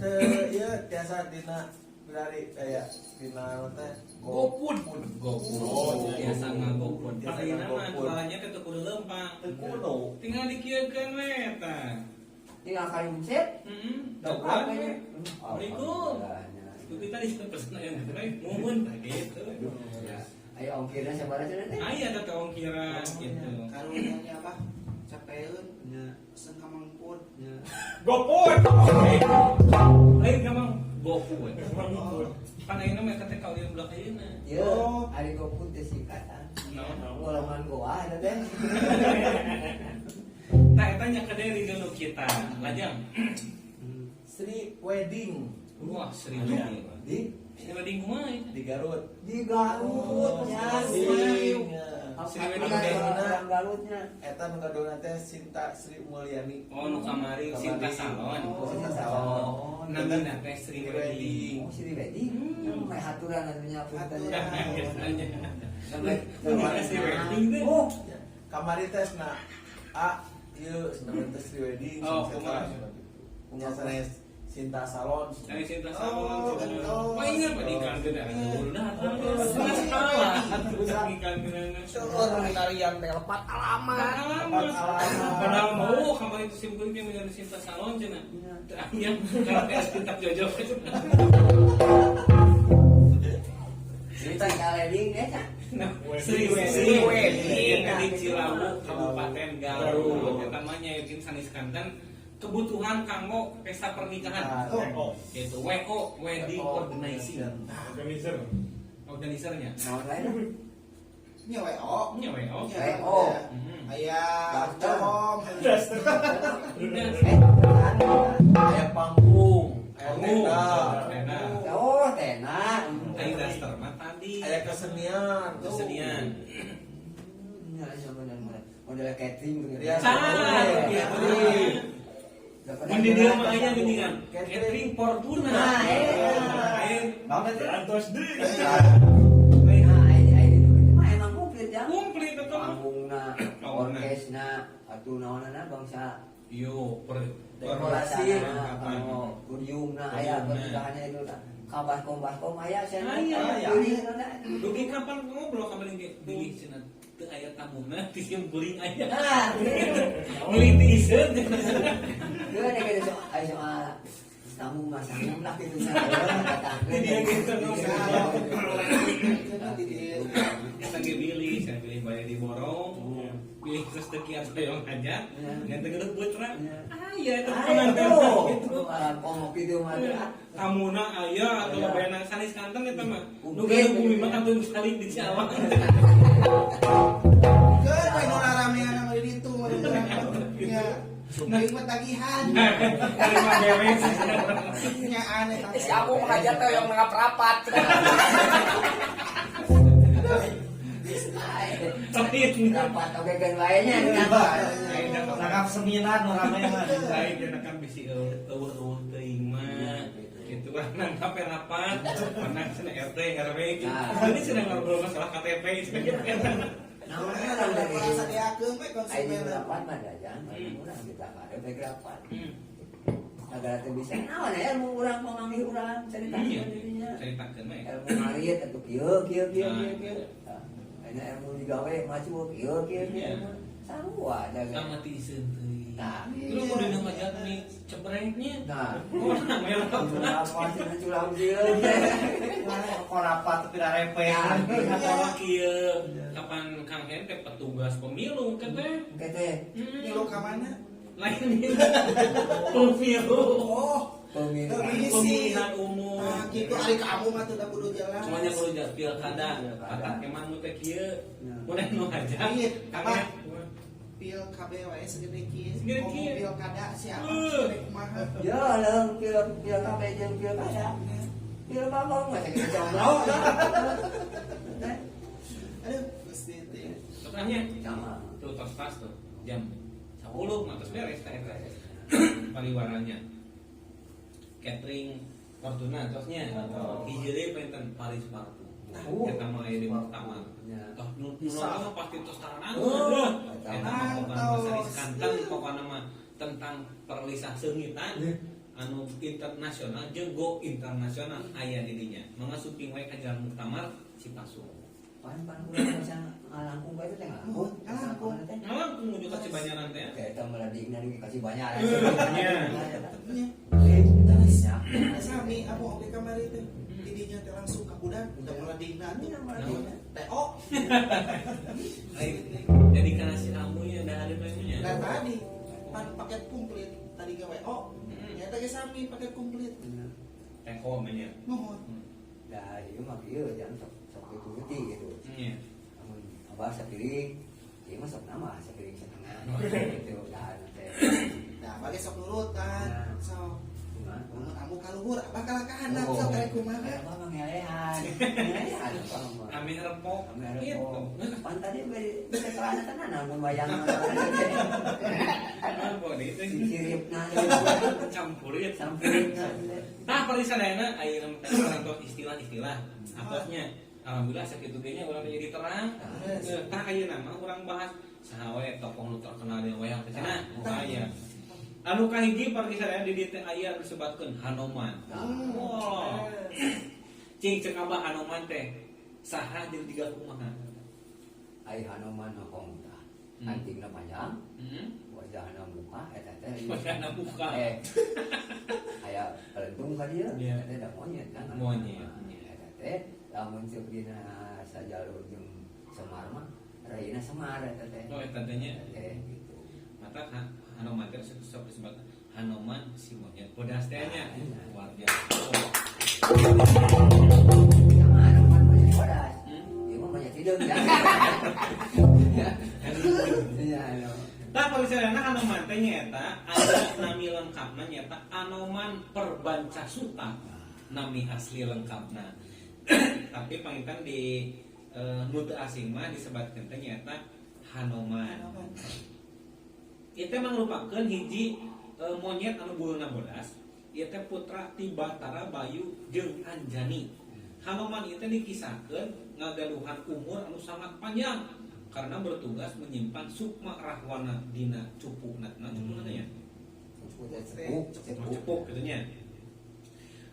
teu ieu tiasa dina dari kayak dina teh GoFood, GoFood, biasa ngaGoFood. Biasa Pas ayeuna mah ngaGoFood. jualannya teh teu kudu leumpang. Teu kudu. Tinggal dikieukeun we eta. Tinggal kali mencet. Heeh. Apa we. ya? Assalamualaikum. Itu kita di pesen ayam geprek, muhun tah gitu. Ya. Ayo ongkirna sabaraha cenah teh? Aya teh ongkiran gitu. Karunya apa? Capeun, Nya. pesen ka Mang Pud. Nya. GoFood. Lain ka Mang GoFood. Pan ayeuna mah teh kaulin belah ayeuna. Ieu, Oh. ari GoFood teh singkatan. Naon? Golongan goa eta teh. Tah eta nya kade di nu kita. Lajang. Sri Wedding Wah, Sri Wedding. Di Sri Wedding kumaha eta? di Garut. di Garut nya. Sri Sri Wedding Orang Garutnya. Eta nu gadona teh Sinta Sri Mulyani. Oh, nu kamari Sinta Salon. Oh, Sinta Salon. Namina teh Sri Wedding. Oh, Sri Wedding. Meh haturan atunya punten. Biasanya. Sampai Sri Wedding teh. Oh, Kamari teh na A ieu sebenarnya teh Sri Wedding. Oh, kumaha? Nya sanes Sinta Salon. Dari Sinta Salon. Oh, betul. Oh, ingat Pak iklan teh da. Udah datang. Salah. Terus iklan teh. Seueur tarian teh lepat alamat. Alamat. Padahal mau kamari itu sim kuring yang Sinta Salon cenah. Teu aya karena teh Sinta Jojo. Cerita Wedding teh nya. Nah, Sri Sri Wedding. Di Cilawu, Kabupaten Garut. Eta mah nyaeukeun sanes kanten kebutuhan kanggo pesta pernikahan. Oh, Itu WO, Wedding Organizing. organizer. Organisernya. Naon lain? Nya WO. Nya WO. Nya WO. Aya Daster. com. Udah. Eh, Aya panggung, aya Panggung. tenda, Tenda. Oh, tena. Tadi daster mah tadi. aya kesenian. Kesenian. Ya, sama dan model catering gitu. Iya. Cah, Catering. Mun di dieu mah aya geuningan. Catering Fortuna. Nah, eh. Ayo, Naon teh? Antos deui. Nah, ini ini gitu mah emang komplit ya. Komplit eta mah. Panggungna, orkesna, atuh naonana bangsa Yo, per dekorasi, perlengkapan. podiumna aya pernikahannya itu nah. Kabar kom aya cenah. Aya. Pilih na. Dugi kapan ngobrol kapan ge bilih cenah teu aya tamuna ti sim kuring aya. Nah, gitu. Meuli ti iseun. Geus nek ada soal soal tamu mah sanggup lah gitu nya. Di dia gitu ngobrol. Cenah di dieu. Eta ge bilih, cenah bilih bade diborong. Bilih terus teu kiat hoyong hajat. Ngan teu geuleuh putra. Aya eta pengantin gitu. Komok gitu mah. Tamuna aya atau bayana sanes kanten eta mah. Nu Komplit. geuleuh bumi mah kantun salik di Ciawang. Keun we nu raramean mah di ditu mah nya. Sumping mah tagihan. Terima beres. Nya aneh Si aku mah hajat teh yang nanggap rapat. Lain. Rapat oge geun wae nya. Nangkap seminar nu rame mah. Lain cenah kan bisi eueuh-eueuh teuing mah. Gitu kan nangkap rapat, pernah cenah RT RW gitu. Ini cenah ngobrol masalah KTP gitu. Naon urang dari Urang sadiakeun we Ayo konsumen. rapat mah dajan, urang kita karep rapat. Negara teh bisa naon ya ilmu urang pamanggih urang caritakeun dirinya. Caritakeun mah. Ilmu ngarit atuh kieu kieu kieu kieu kieu. Ayeuna ilmu digawe maju kieu kieu kieu. Sarua jaga. Sama ti iseun teuing. Nah. Lu kudu ngajak nih cebreknya. Nah, Oh, namanya rapat. apa cenah culang sieun. Kok rapat tapi rarempe. Atawa kieu kapan Kang Hen teh petugas pemilu kan teh. Teh Ngilu ka mana? Lain pemilu. Oh, pemilu. Pemilihan umum. Nah, gitu ari kamu mah teu da kudu jelas. Semuanya kudu jelas pilkada. Kata emang nu teh kieu. Mun nu hajat. Iya, Kang apa? Hen. Pil KB wae segede kieu. Segede Ngomong kieu. Pilkada siapa? Segede kumaha? Ya, leung pil pil kabeh jeung pilkada. Pil babong mah segede jomblo. Aduh, Gusti teh. Tanya Sama. tuh tos tas tuh jam 10 mah tos beres teh eta. Pariwaranya. Catering Fortuna tosnya. Hiji deui penten Paris Partu. Eta mah aya di Muktamar. Ya. Toh nu nu nonton mah pasti tos taranang. Oh. Eta mah pokona mah sanes kanten pokona mah tentang perlisah seungitan anu internasional jeung go internasional aya di dinya. Mangga suping wae ka Jalan Muktamar Cipasung. Pan-pan urang bisa ngalangkung bae teh ngalangkung. Ngalangkung. Teh. Ngalangkung menuju ka Cibanyaran teh. Kayak eta meladingna di ka Cibanyaran. Nya. Nya. Terus Sami amu oge kamari teh. Didinya teh langsung ka budak udah meledingna tuh. Iya, meledingna. TO. Lain, jadi karena si amunya dah ada nya. Dan tadi pan paket komplit tadi ke WO. Nyata ge sami paket komplit. Teko nya. Nuhun. Dah ieu mah kieu jangan sok sok dituruti gitu. Iya. Amun abah sapiring, ieu mah sok nama sapiring setengah gitu dah teh. Nah, bagi sok nurutan. Nah. Sok. Kumaha? Mun amu kaluhur abah kalah ka handap sok karek kumaha. Abah mah ngelehan. Ngelehan abah mah. Ame rempok. Ame Gitu. rempok. Pan tadi beri sekelana tenan amun wayang mah. Apa itu? Diciripna Campurin. sampuripna. Nah, parisadayana ayeuna mah teh nonton istilah-istilah. Atosnya alhamdulillah sakitu ge nya urang teh jadi terang. Tah ayeuna mah urang bahas saha we tokoh nu terkenal di wayang teh cenah. Aya. Anu kahiji parisadayana di dieu teh aya anu disebatkeun Hanoman. Wah. Cing cek abah Hanoman teh saha jeung jiga kumaha? Ai Hanoman hongkong tah. Antingna panjang, wajahna muka eta teh. Wajahna muka. Aya pelentung ka dieu, Iya. eta teh da monyet kan. Monyet, Nah, iya. eta teh lamun ceuk dina sajalur jeung Semar mah raina Semar eta teh. Oh, eta teh nya. Eta teh gitu. Mata Hanoman teh sok disebut Hanoman si monyet bodas teh nya. Luar biasa. Oh. Sama Hanoman monyet bodas. Hmm? Ieu mah monyet hideung ya. Iya, anu. Tah parisadayana Hanoman teh nyaeta aya nami lengkapna nyaeta Anoman Perbancasuta. Nami asli lengkapna. Tapi panginten di nu teu asing mah disebatkeun teh nyaeta Hanoman. Ieu teh mangrupakeun hiji monyet anu buluna bodas. Ieu teh putra ti Batara Bayu jeung Anjani. Hanoman ieu teh dikisahkeun ngagaduhan umur anu sangat panjang karena bertugas menyimpan sukma rahwana dina cupukna. Nah, cupukna teh nya. Cepuk, cepuk. Cepuk gitu nya.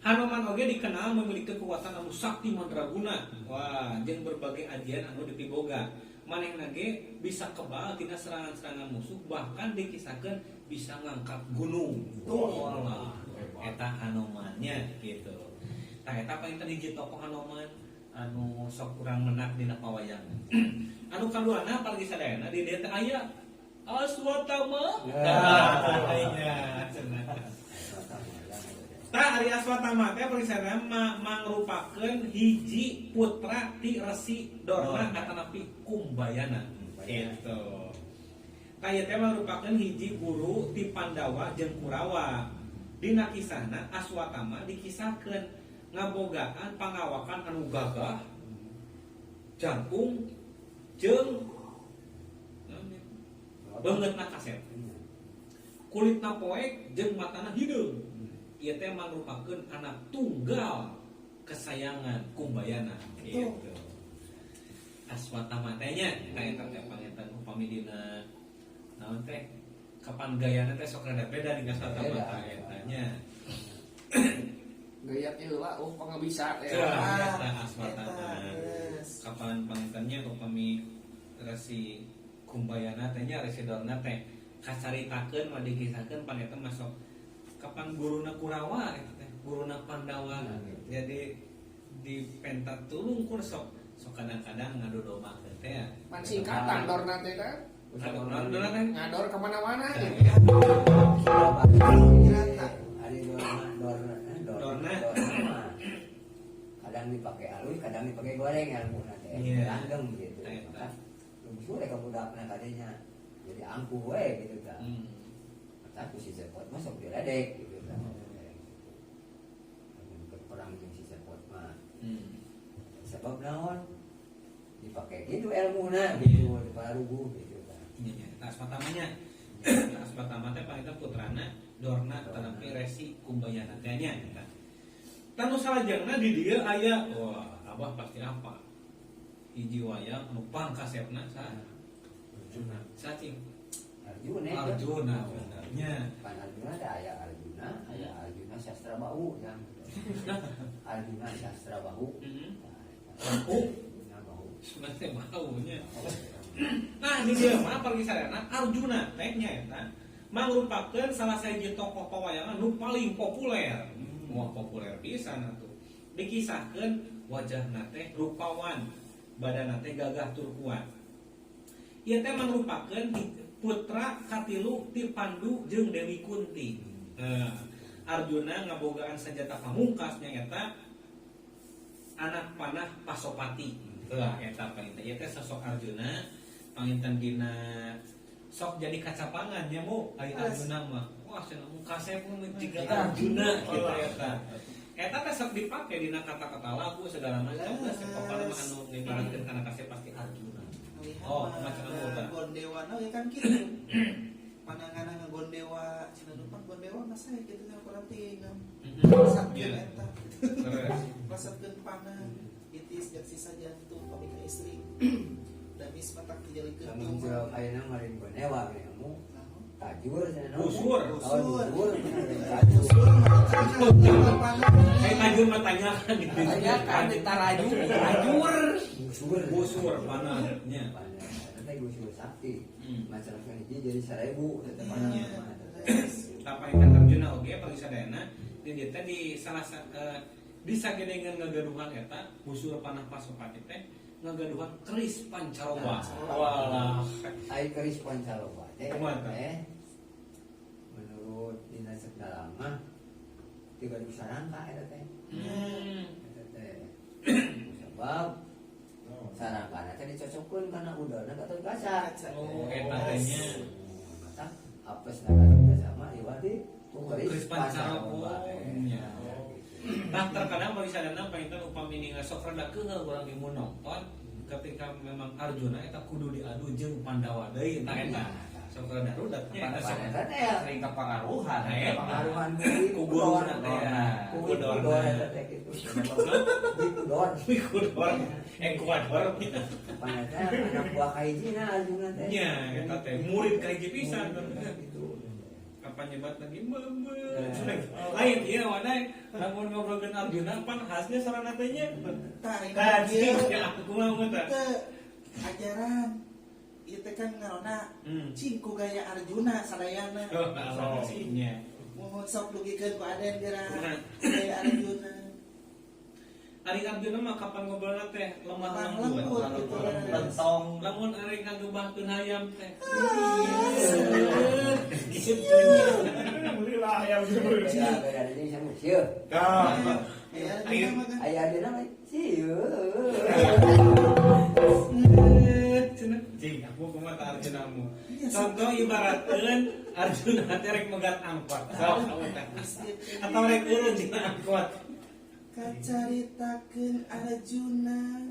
Hanoman oge dikenal memiliki kekuatan anu sakti mandraguna. Wah, jeung berbagai ajian anu dipiboga. Manehna ge bisa kebal tina serangan-serangan musuh, bahkan dikisahkeun bisa ngangkat gunung. Wah, eta Hanomannya gitu. Tah eta paling hiji tokoh Hanoman anu sok kurang menak dina pawayangan. Anu kaduana paling sadayana di dieu teh aya Aswatama. Tah, nya cenah. Tah ari Aswatama teh parisadayana mangrupakeun hiji putra ti Resi Dorna atanapi Kumbayana. Gitu. Tah ieu teh mangrupakeun hiji guru ti Pandawa jeung Kurawa. Dina kisahna Aswatama dikisahkeun ngabogaan pangawakan anu gagah, jangkung jeung beungeutna kasep. Kulitna poek jeung matana hideung. Ieu teh mangrupakeun anak tunggal kesayangan Kumbayana gitu. Aswatama teh nya tah eta teh panginten upami dina naon teh kapan gayana teh sok rada beda dengan Aswatama Beda. teh eta nya. Gaya teh heula oh pangabisa teh. Tah, eta Aswatama. Eta, yes. Kapan pangintennya upami Resi Kumbayana teh nya Resi Dorna teh kacaritakeun mah dikisahkeun pan eta masuk kapan guruna Kurawa eta teh guruna Pandawa jadi di penta tulung kur sok sok kadang-kadang ngadodomakeun teh ya. Pan singkatan Dorna teh kan. Ngador Dorna teh Ngador kemana-mana Nah, gitu. Ari Dorna, Dorna, Dorna. Dorna mah kadang dipakai aluy, kadang dipakai goreng ya ilmuna teh. Iya. Langgeng gitu. Eta. Maka lungsur ka budakna kadinya. Jadi angkuh we gitu tah. Maka ku si Cepot mah sok diledek gitu tah. Lamun keur perang jeung si Cepot mah. Sebab naon? Dipakai gitu ilmuna gitu, diparuguh gitu tah. Iya, iya. Tah Aswatamanya. Tah Aswatama teh panginten putrana Dorna tetapi Resi Kumbayana teh nya eta. Tah nu salajengna di dieu aya wah abah pasti apa? Hiji wayang anu pangkasepna saha? Arjuna. Saha cing? Arjuna. Arjuna benernya. Pan Arjuna ada aya Arjuna, aya Arjuna Sastra Bahu yang Arjuna Sastra Bahu. Heeh. Nah, eta. Bahu. Arjuna Bahu. Sebenarnya baunya. Nah, di dieu mah pargisarana Arjuna teh nyaeta mangrupakeun salah sahiji tokoh pawayangan nu paling populer. Wah, populer pisan atuh. Dikisahkeun Wajahna teh rupawan, badanna teh gagah tur kuat. Ieu teh mangrupakeun putra katilu ti Pandu jeung Dewi Kunti. Arjuna ngabogaan senjata pamungkas nyaeta anak panah Pasopati. Tah eta panginten ieu teh sosok Arjuna panginten dina sok jadi kacapangan nya mu ari Arjuna mah. Wah cenah mu kasep mu jiga Arjuna gitu eta. Eta teh sok dipake dina kata-kata lagu segala macam geus pokona mah anu ngibaratkeun kana kasep pasti Arjuna. Oh, macam anu tah. Gondewa ya kan kitu. Panangan Gondewa cenah lupa Gondewa mah saya kitu nya kurang tinggal. Masatkeun eta. Masatkeun panah itis jeung sisa jantung pamika istri. Damis matak dijalikeun. Lamun jawab ayeuna marin Gondewa ge kamu. Tajur cenah. Busur. Busur. Busur. Saya tajur mah tanyakan gitu. Tanyakan di taraju, tajur. Busur. Busur panahnya. Panah teh busur sakti. Macam hiji jadi 1000 teh panah. Tah panginten Arjuna oge pangsadayana di dieu teh di salah di sagedengeun ngagaduhan eta busur panah Pasopati teh ngagaduhan keris Pancaroba. Walah. Ai keris Pancaroba teh. Menurut dina segala mah tiga sarangka eta teh. Eta teh. Sebab sarangkana teh dicocokkeun kana udana Gatot Kaca. Oh, eta teh nya. Kata apesna Gatot Kaca mah iwal di keris Pancaroba. Nya. Nah, terkadang bagi sadana panginten upami ningal sok rada keuheul urang ge mun nonton ketika memang Arjuna eta kudu diadu jeung Pandawa deui eta eta. Sok rada rudat nya eta sok sering kepengaruhan. Pengaruhan ku guruna teh ya. Ku kudor eta teh kitu. Kudor. Kudor. Ekuador. Paneta anak buah kahijina Arjuna teh. Nya eta teh murid kahiji pisan. Gitu. Kapan nyebat lagi meme. Lain ieu wadai lamun ngobrolkeun Arjuna pan khasnya sarana teh nya. Tah Tah kumaha mun tah. Ajaran ieu teh kan ngarona cing ku gaya Arjuna sadayana. Oh, nya. Mohon sok dugikeun ku Aden geura gaya Arjuna. Ari Arjuna mah kapan ngobrolna teh lemah lembut gitu. Lentong lamun ari ngagebahkeun hayam teh. Belilah ayam Beda deui sama sieu. Tah. Aya Arjuna mah sieu. Cenah cing aku kumaha tah Arjunamu. Contoh ibaratkeun Arjuna teh rek megat angkot. Sok kamu teh. Atau rek eureun dina angkot. Kacaritakeun Arjuna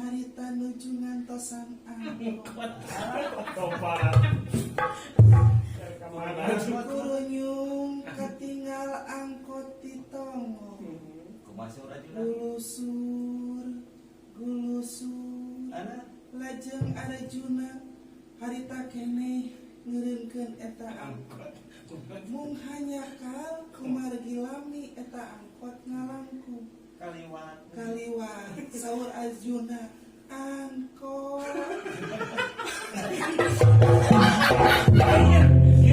harita nuju ngantosan angkot. Topan. Kurunyung katinggal angkot di tongo. Kumaha seur Arjuna? Gulusur, gulusur. Lajeng Arjuna harita keneh ngeureunkeun eta angkot. Mung hanyakal kumargi lami eta angkot ngalangkung. Kaliwat. Kaliwat saur Arjuna angkot.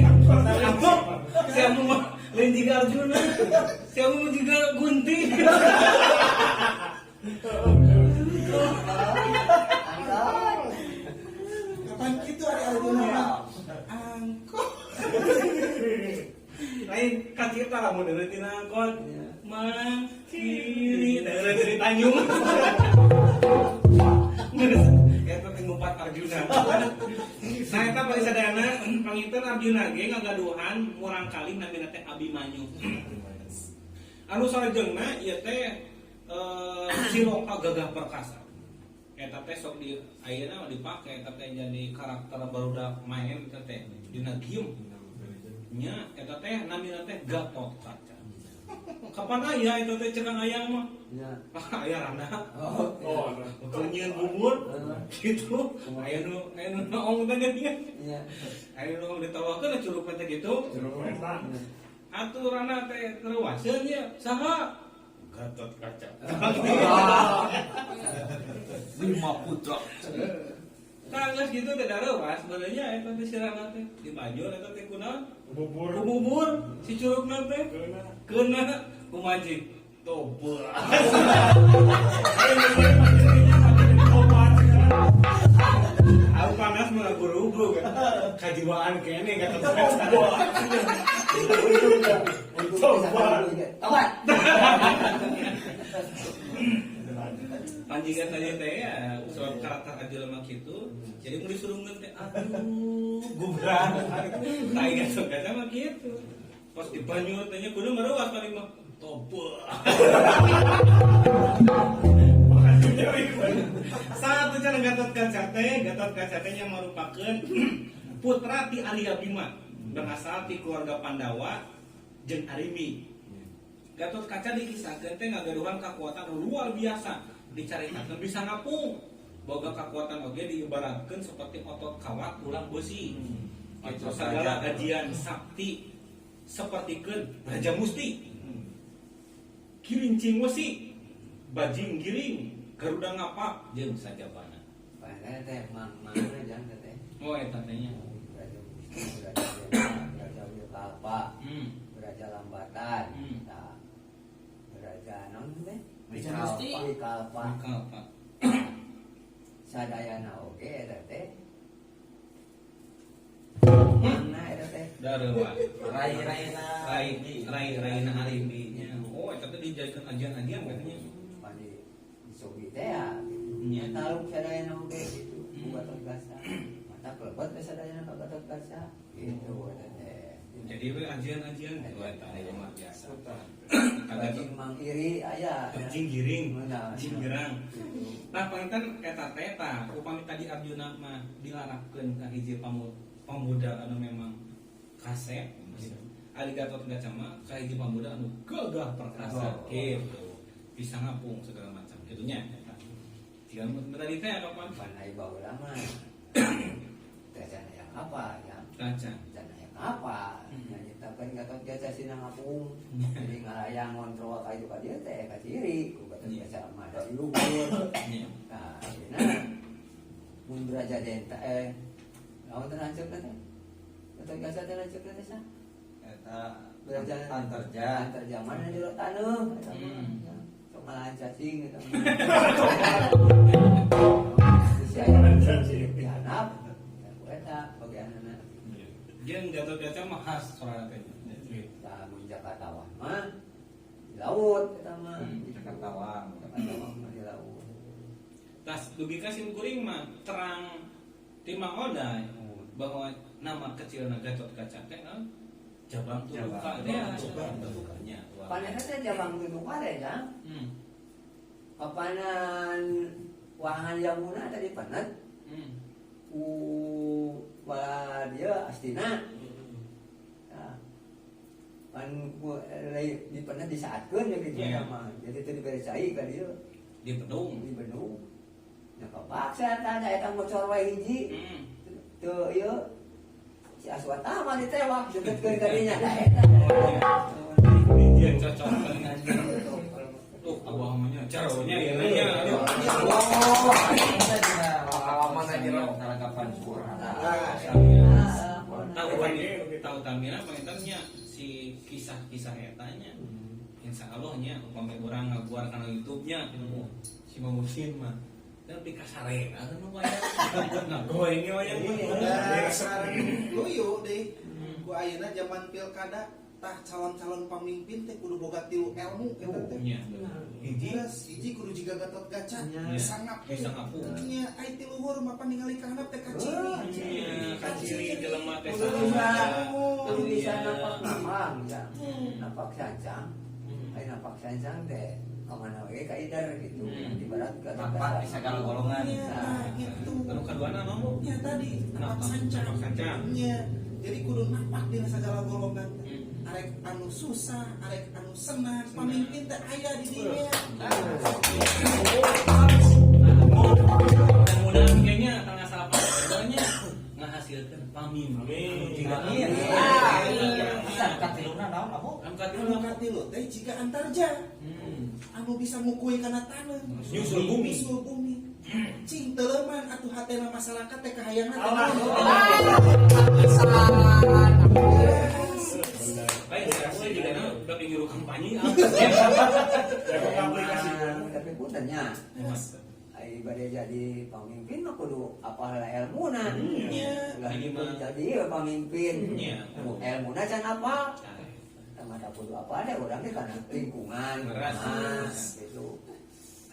Angkot. Siapa mah lain jiga Arjuna. Siapa mah jiga Gunti. Kapan kitu ari Arjuna mah? Angkot. Lain kacita lamun eureun tina angkot. Mang kiri eureun di Tanjung. Eta teh ngumpat Arjuna. Nah eta paling sadayana panginten Arjuna ge ngagaduhan murang kali namina teh Abimanyu. Anu salajengna ieu teh Ciloka gagah perkasa. Eta teh sok di ayeuna mah dipake eta teh jadi karakter barudak main eta teh dina game. Nya eta teh namina teh Gatotkaca. Kapan aya eta teh cekang ayang mah? Nya. Aya rana. Oh. Keur nyieun bubur gitu. Aya nu noong teh geuning. Nya. Aya nu noong ditawakeun curugna teh gitu. Atuh rana teh terwaseun nya saha? Gatotkaca. Bima Putra. Tah geus kitu teh dareuwas sebenarnya eta teh si rana teh dibajur eta teh kunaon? Bubur. Bubur si curugna teh. Keuna kumajik. Toba. Aku panas malah guru kan. Kajiwaan kene kata Toba. Toba. Tobat. Panjikan tadi teh ya, soal karakter aja lemah gitu. Jadi mau disurungkeun teh aduh, gubran. Tai Gatot Kaca mah gitu. Pas di banyu teh nya kudu meruas paling mah. Toba. Satu cara Gatot Kaca teh, Gatot Kaca teh nya merupakeun putra ti Arya Bima, berasal ti keluarga Pandawa jeung Arimbi. Gatot Kaca dikisahkeun teh ngagaduhan kekuatan luar biasa, dicaritakeun bisa ngapung. Boga kekuatan oge diibaratkeun seperti otot kawat tulang besi. Gitu, segala gajian sakti sapertikeun Raja Musti. Kirincing wesi, bajing giring, Garuda ngapak jeung sajabana. Padahal teh mang mana jangan teh. Oh eta teh nya. Raja Musti, Raja Dewa, Raja Wikalpa, Raja Lambatan, nah, Raja naon teh? Raja Musti. Wikalpa. Wikalpa. Sadayana oge eta teh. Mana eta teh? Darewa. Rai-raina. Rai rai raina Arimbi nya. Oh eta teh dijadikan ajian-ajian katanya. Pandi disogi teh ya gitu. Nya. Taluk sadayana oge gitu. Ku Gatot Kaca. Mata kelebet we sadayana ka Gatot Kaca. Gitu eta teh. Jadi we ajian-ajian gitu eta luar biasa. Bajing Mang Iri aya. Bajing giring, Nah, jing girang. Nah, panginten eta teh tah, upami tadi Arjuna mah dilarapkeun ka hiji pamuda anu memang kasep gitu. Ari Gatot Kaca mah ka hiji pamuda anu gagah perkasa gitu. Bisa ngapung segala macam gitu nya eta. Jika nu tadi teh kapan? Pan ai baheula mah. Teh can aya apa ya? Kaca. Can aya apa? Nyaritakeun Gatot Kaca sina ngapung. Jadi ngalayang ngontrol ka itu ka dieu teh ka ciri ku Gatot Kaca mah dari luhur. Nya. Nah, ayeuna mun Raja Denta naon teh lanceukna teh? Gatot Kaca teh lanceukna teh sa? Eta Beraja Antarja. Antarja mana jero taneuh eta mah. Sok ngalahan cacing eta mah. Si aya dihanap ya ku eta bagianana. Jeung Gatot Kaca mah khas sorana teh. Tah mun Jakatawang mah di laut eta mah. Jakatawang. Jakatawang mah di laut. Tas dugi ka sim kuring mah terang ti Mang Oday bahwa nama kecilna Gatot Kaca teh naon? Jabang Tuduka teh. Jabang Tuduka. Nya. Paneta teh Jabang Tuduka teh jang. Papanan wahangan Yamuna tadi panet. Ku bala dia Astina. Nah, pan ku dipenet disaatkeun ya gitu mah. Jadi teu dibere cai ka dieu. Di bedung. Di bedung. Nya kapaksa tah da eta ngocor wae hiji. Teu ieu si Aswatama ditewak deukeutkeun ka dinya da eta. Dia cocok tuh abah mah caronya ya nanya. Aduh. Pengalaman aja lo. Taragapan surah. Tahu tahu tamina panginten si kisah-kisah etanya. Insya Allah nya upami urang ngaguar kana YouTube-nya si Mamusin mah. Dan pikasarena nu wayang. Nah, goeng wayang mah. Dasar luyu deh. Ku ayeuna zaman pilkada tah calon-calon pamimpin teh kudu boga tilu ilmu eta teh. Nya. Hiji, hiji kudu jiga Gatot Kaca, bisa ngapung. Bisa ngapung. Nya ai ti luhur mah ningali ka handap teh kaciri. Nya, kaciri jelema teh Kudu bisa, kudu bisa napak napak ya. Napak sancang. Ai napak sancang teh ka mana we ka idar gitu. Ibarat Gatot Napak Kaca. di segala golongan. Nya, gitu. Anu kaduana naon? Nya tadi napak sancang. Napak sancang. Nya, jadi kudu napak dina segala golongan teh. Arek anu susah, arek anu senang, pamimpin teh aya di dinya. Mudah-mudahan kayaknya tanggal salapan nya ngahasilkeun pamimpin. Amin. Iya. Bisa katiluna naon amu? Anu katilu Anu katilu teh jiga Antarja. Anu bisa ngukui kana taneuh. Nyusul bumi. Nyusul bumi. Cing teleuman atuh hatena masyarakat teh kahayangna teh naon. Baik, saya juga Tapi juru kampanye. Ya kok aplikasi. Tapi puntennya. Ai bade jadi pamimpin mah kudu apal ilmuna. Iya. Ulah Ini mah. jadi pamimpin. Iya. Ilmuna can apal. Sama tak kudu apa ada urang teh karena lingkungan. Leres. Nah, gitu.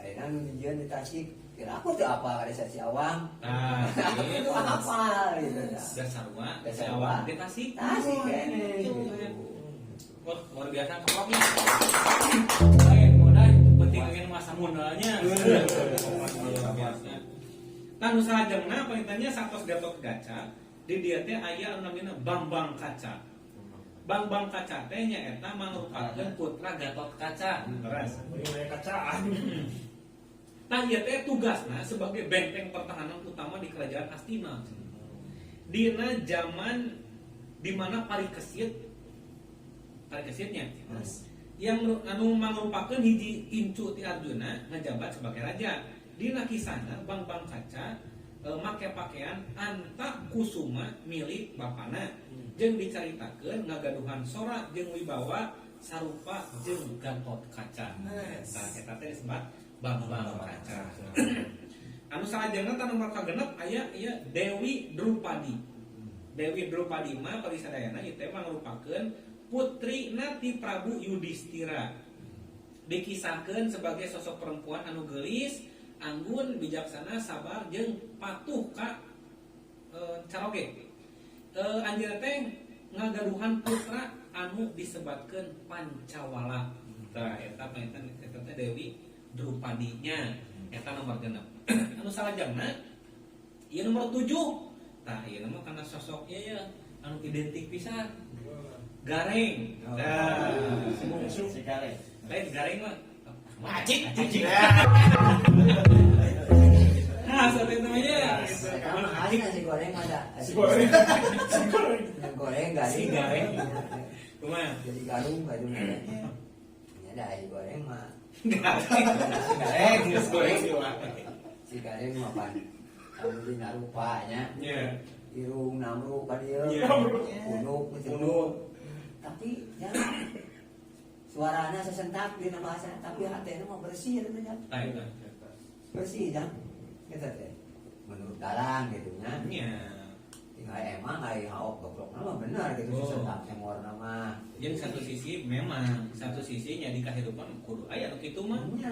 Ayeuna nu dijieun di Tasik, kira aku teu apal ka desa Ciawang. Nah, Aku gitu. teu apal gitu. Da sarua, Da sarua. Ciawang teh Tasik. Tasik keneh Gitu. gitu. Wah, luar biasa keproknya. Lain modal penting ingin masa modalnya. Luar biasa. Nah, nu salajengna pangintennya satos Gatot Kaca, di dieu teh aya anu namina Bambang Kaca. Bambang Kaca teh nyaeta mangrupakeun putra Gatot Kaca. Leres. Ini banyak kacaan. Nah, ieu teh tugasna sebagai benteng pertahanan utama di kerajaan Astina. Dina zaman dimana Parikesit Parikesitnya yang anu mangrupakeun hiji incu ti Arjuna ngajabat sebagai raja. Dina kisahna Bambang Kaca make pakaian Anta Kusuma milik bapana jeung dicaritakeun ngagaduhan sora jeung wibawa sarupa jeung Gatot Kaca. Nah, eta teh disebut Bambang Kaca. Anu salajengna tah nomor kagenep aya ieu Dewi Drupadi. Dewi Drupadi mah parisadayana ieu teh mangrupakeun putri ti Prabu Yudhistira. Dikisahkeun sebagai sosok perempuan anu geulis, anggun, bijaksana, sabar jeung patuh ka caroge. Anjeunna teh ngagaduhan putra anu disebatkeun Pancawala. Tah eta panginten eta teh Dewi Drupadinya. Eta nomor 6. Anu salajengna ieu nomor 7. Tah ieu mah kana sosoknya ya anu identik pisan. Gareng. Tah, Si Gareng. lain gareng mah. Acik. Acik. Nah, saat itu namanya. Eta mah khas nasi goreng mah da. Si goreng. Si goreng. Nasi goreng garing. Si gareng. Kumaha? Jadi garung garung. Ya da si goreng mah. Gareng. Gareng. Geus goreng sih wah. Si gareng mah pan. Anu dina rupanya. Nya. Irung namru ka dieu. Iya. Punuk gitu. Punuk. Tapi ya suaranya sesentak dina bahasa tapi hatena mah bersih eta teh. Tah eta. Bersih jang. Eta teh. Menurut dalang gitu nya. Nya. Tinggal emang ai haok goblokna mah bener gitu Oh. sesentak sengorna mah. Jeung satu sisi memang satu sisi nya di kehidupan kudu aya nu kitu mah. Nya.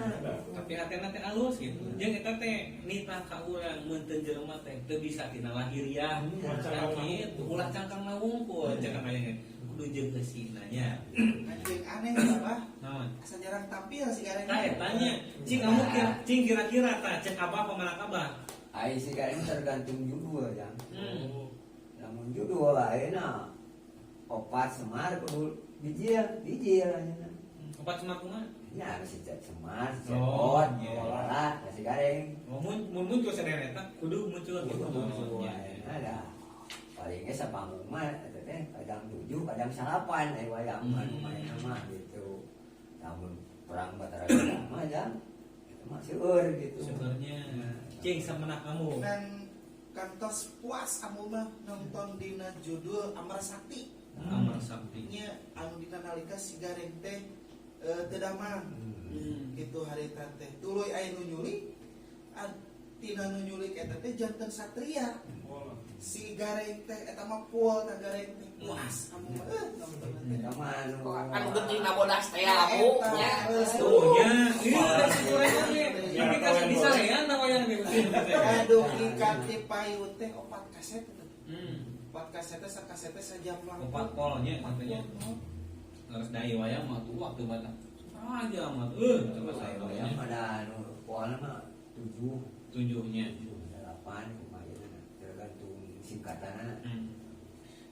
Tapi hatena teh alus gitu. Jeung eta teh nitah ka urang mun teu jelema teh teu bisa tina lahiriah. Nah, kitu ulah cangkang wungkul cangkang aya kudu jeung eusina nya. Anjing aneh apa? Naon? Asa jarang tampil si Gareng. Tah eta nya. Cing kamu kira cing kira-kira tah cek abah pamanak abah. Ai si gareng tergantung judul jang. Lamun judul ayeuna opat Semar kudu bijil, bijil ayeuna. Opat Semar kumaha? Ya, si Cet Semar, si Oh, Cepot, iya. Pola, si gareng. Oh, mun muncul sadaya eta kudu muncul gitu Kudu maksudnya. ayeuna da. Palingnya sapanggung mah eta teh kadang 7, kadang 9 aya wayang mah nu main mah gitu. Lamun perang Batara Gada mah jang eta mah seueur gitu. Sebenarnya cing semenak kamu. Dan kantos puas amu mah nonton dina judul Amar Sakti. Amar Sakti. Nya anu dina nalika si Gareng teh teu damang. Gitu harita teh. Tuluy aya nu nyulik, tina nu nyulik eta teh janten satria. Si Gareng teh eta mah full ta Gareng teh. Puas amu mah nonton teh. Eta mah anu Anu geuting bodas teh amu Eta, nya. Tuh nya, ieu si goreng oge. Tapi kasih disarean tah wayang gitu. Aduh ikan ti payu teh opat kaset teh. Opat kaset teh sakaset teh sajam langkung. Opat polnya katanya. Harus dai wayang mah tuh waktu batang. Aja mah coba saya wayang mah da anu polna mah 7, tujuhnya. 7, 8 kumaha tergantung singkatanna.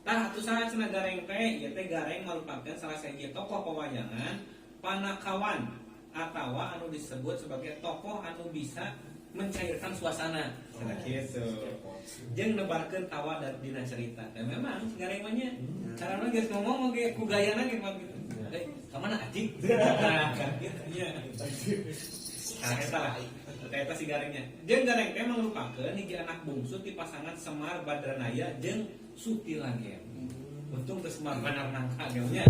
Tah atuh saha cenah Gareng teh? Ieu teh Gareng merupakan salah sahiji tokoh pewayangan panakawan atawa anu disebut sebagai tokoh anu bisa mencairkan suasana. Cenah kitu. Jeung nebarkeun tawa dan dina cerita. Dan memang Gareng mah nya carana geus ngomong oge ku gayana ge mah gitu. Ka mana acik? Nah, kan kitu nya. Nah, eta lah. Eta si Garengnya. Jeung Gareng teh mangrupakeun hiji anak bungsu ti pasangan Semar Badranaya jeung Sutilagen. Untung teu Semar bener nangka ge nya.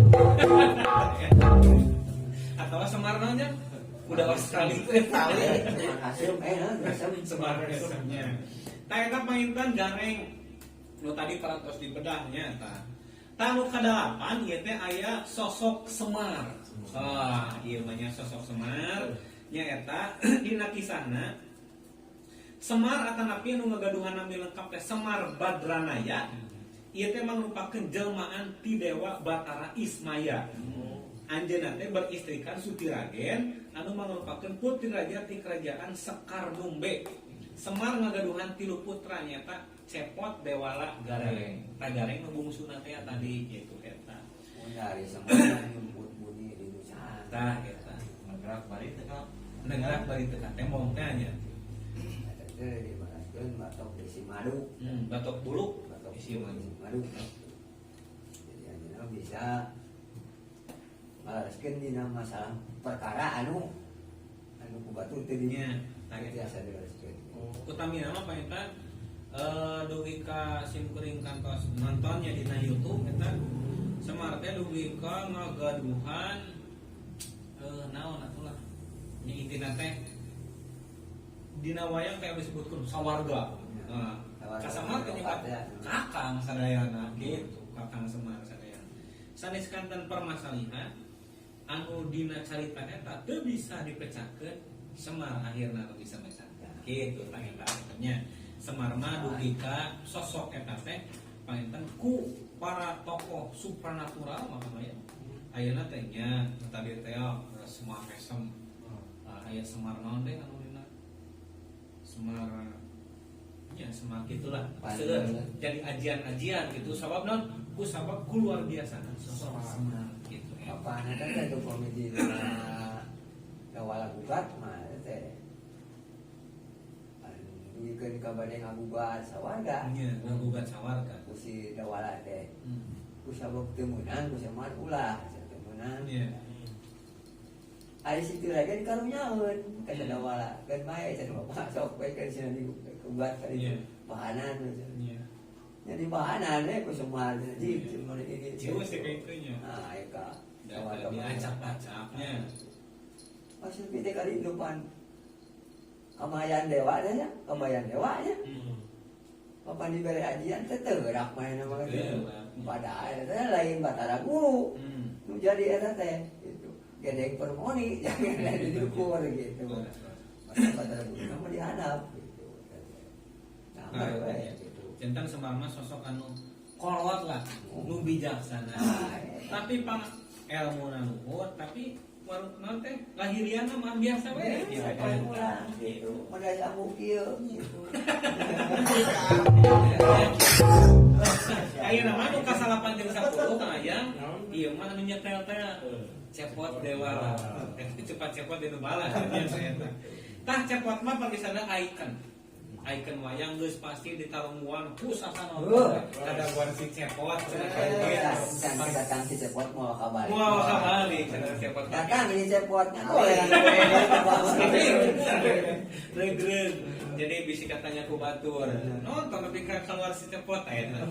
Atau Semar naon nya? Kuda Australia teh. Semar Hasem Hasem. Semar Hasemnya. Tah eta panginten Gareng nu tadi parantos dibedahnya tah. Tah nu kadalapan ieu teh aya sosok Semar. Ah, ieu mah nya sosok Semar nya eta dina kisahna Semar atanapi anu ngagaduhan nami lengkap teh Semar Badranaya. Ieu teh mangrupakeun jelmaan ti Dewa Batara Ismaya. Anjeunna teh beristrikan Sutiragen anu mangrupakeun putri raja ti kerajaan Sekar Dumbe. Semar ngagaduhan tilu putra nyata Cepot, Dewala, Gareng. Tah Gareng nu bungsuna teh tadi gitu eta. Dari Semar nyumput bunyi di Nusa. Tah eta. Ngegerak bari teh ka. Ngegerak bari teh ka tembong teh nya. Eta teh dibalaskeun batok isi madu. Batok buluk Batok isi madu. isi madu. Jadi anjeunna bisa malaskeun dina masalah perkara anu anu ku batur teh di Nya, tah eta. biasa dibereskeun. Utamina mah panginten dugi ka simkuring kantos nontonnya dina YouTube eta Semar teh dugi ka ngagaduhan naon atuh lah. Nya intina teh dina wayang teh disebutkeun sawarga. Nah, ka Semar teh nyebat kakang sadayana gitu, kakang Semar sadayana. Sanes kanten permasalihan anu dina carita eta teu bisa dipecahkeun, Semar akhirna nu bisa mecahkeun. Gitu tah eta nya. Semar mah dugi ka sosok eta teh panginten ku para tokoh supranatural mah ya. Ayeuna teh nya tadi teh Semar Mesem. Aya Semar naon teh anu dina Semar nya Semar gitulah. Seueur jadi ajian-ajian gitu sabab naon ku sabab ku luar biasa sosok Semar gitu. Apaan eta teh tuh komedi dina Dawala gugat mah teh. Dugikeun ka bade ngagugat sawarga. Nya ngagugat sawarga. Ku si Dawala teh. Ku sabab teu meunang ku Semar ulah teu meunang. Nya. Ari situ lagi dikarunyaeun ka Dawala. Keun bae cenah bapak sok we keun cenah digugat ka ditu. Iya. Bahanan cenah. Nya. Jadi bahanan we ku Semar cenah ji cenah ini. Jiwa sih kayak nya. Ah eka. Diacap-acapnya. Maksud kita kali depan kamayan dewa nya, kamayan dewa nya. Papan diberi ajian teh teurak main nama gitu. Padahal teh lain Batara Guru. Nu jadi eta teh gitu. Gedeng permoni jangan lain diukur gitu. Masa Batara Guru mah dihandap gitu. Nah, gitu. Centang Semar mah sosok anu kolot lah, nu bijaksana. Tapi pang elmuna luhur, tapi warung naon teh lahiriana mah biasa we. Biasa urang gitu. Modal ambu kieu gitu. Ayeuna mah nu kasalapan jeung 10 Kang Ayang, ieu mah anu nyetel teh Cepot Dewala. Eta cepat cepot di nu balas nya eta. Tah Cepot mah pagisana icon. Icon wayang geus pasti ditarungguan ku sasana. Kadaguan si Cepot cenah Datang datang si Cepot moal kabalik. Moal kabalik cenah Cepot. Datang ini Cepotnya boleh. Regreg. Jadi bisi katanya ku batur. Nonton tapi kan keluar si Cepot eta.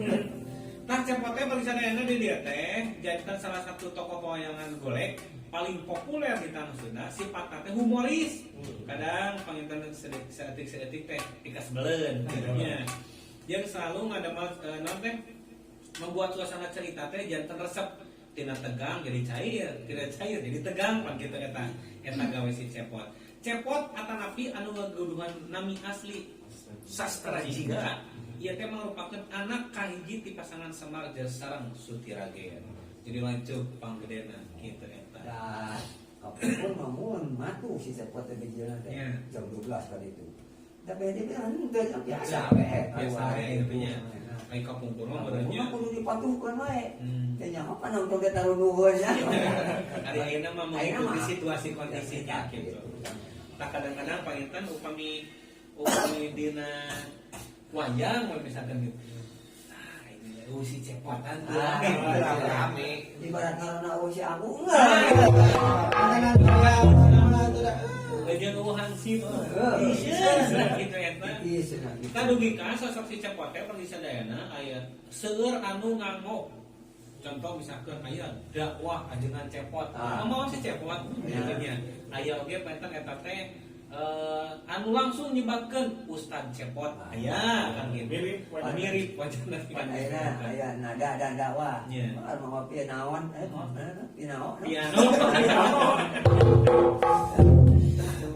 Tah Cepot teh bagi sadayana di dieu teh jadikan salah satu tokoh pewayangan golek paling populer di tanah Sunda, sifatna teh humoris. Kadang panginten seetik-seetik teh dikasbeleun gitu nya. Jeung selalu ngadamel naon teh membuat suasana cerita teh janten resep tina tegang jadi cair, tina cair jadi tegang pan kitu eta eta gawe si Cepot. Cepot atanapi anu ngagaduhan nami asli Sastra Jingga. Ieu teh merupakan anak kahiji ti pasangan Semar jeung sareng Sutiragen. Jadi lanceuk panggedena kitu eta. Dah, kapun mah mun matu si Cepot teh bijilna teh. Iya. Jam 12 kali itu. Tapi dia bilang henteu biasa we. Biasa we gitu nya. Ai kapungkur mah badannya. Mah kudu dipatuhkeun wae. Hmm. Teh nyaho pan nonton ge tarunuhun ya. Ari ayeuna mah Ayeuna mengikuti mah. situasi kondisinya gitu. Tah kadang-kadang panginten upami upami dina wayang we misalkan gitu. Ah, ini si Cepotan tuh. Ah, Rame. Ibarat karena si Abu enggak. Lagian eueuh hansip. Heeh. Gitu eta. Iya, senang gitu. Kita dugi ka sosok si Cepot teh pergi sadayana aya seueur anu nganggo Contoh misalkan aya dakwah ajengan Cepot. Ah. Mau si Cepot gitu nya. Aya oge panginten eta teh anu langsung nyebatkeun Ustad Cepot. Aya kan gitu. Mirip wajah. Mirip wajahna. Pan ayeuna aya nada dan dakwah. Iya. Mah pianaon piano. Piano.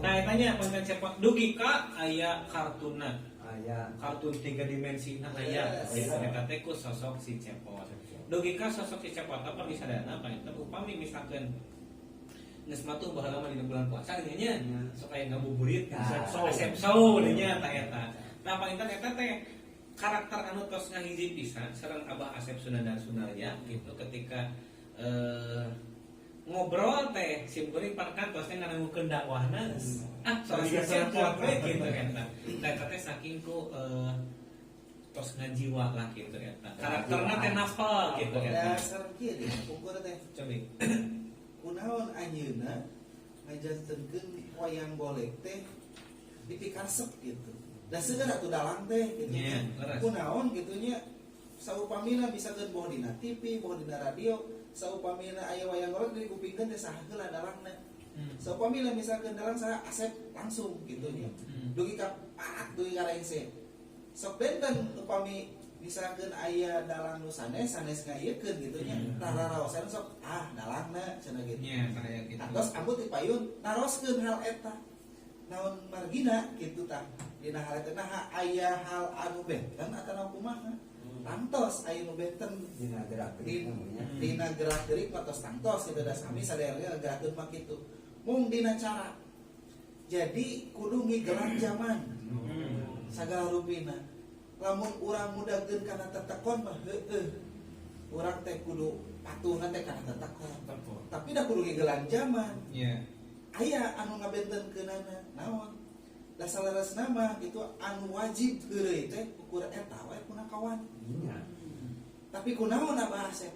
Nah, tanya panginten Cepot dugi ka aya kartunna. Aya. Kartun tiga dimensi nah aya. Yes. Eta teh ku sosok si Cepot. Dugi ka sosok si Cepot apa misalnya panginten upami misalkan geus matuh baheula mah dina bulan puasa nya Iya. sok aya ngabuburit Nah. Asep Sow nya eta eta. Nah panginten eta teh karakter anu tos ngahiji pisan sareng Abah Asep Sunandar Sunarya gitu ketika ngobrol teh sim kuring pan kantos teh ngadangukeun dakwahna ah soal si Cepot we gitu eta. Nah eta teh saking ku tos ngajiwa lah gitu eta. Karakterna teh nafal gitu eta. Dasar kieu deh pungkur teh. Cobi. Kunaon anjeunna ngajantenkeun wayang golek teh dipikaresep gitu. Da seueur atuh dalang teh gitu. Iya, leres. Kunaon gitu nya saupamina misalkeun boh dina TV, boh dina radio, saupamina aya wayang golek dikupingkeun teh saha heula dalangna. Saupamina misalkeun dalang saha Asep langsung gitu nya. Dugi ka parat dugi ka rengse. Sok benten upami misalkeun aya dalang nu sanes sanes ngayekeun gitu nya. Raraosan sok ah dalangna cenah gitu. Nya kayak gitu. Atos ambu ti payun naroskeun hal eta. Naon margina kitu tah. Dina hal eta nah aya hal anu benten atawa kumaha. Tangtos aya nu benten Dina gerak di gerik dina gerak gerik mah tos tangtos gitu da sami sadayana gerakeun mah kitu. Mung dina cara. Jadi kudu ngigelang zaman. Sagala rupina. Lamun urang mudageun kana tetekon mah heueuh. Urang teh kudu patuhna teh kana tetekon. Tapi da kudu ngigelang zaman. Iya. Aya anu ngabentenkeunana naon? Da saleresna mah gitu anu wajib heureuy teh ukur eta we punakawan. Iya. Tapi kunaon Abah Asep?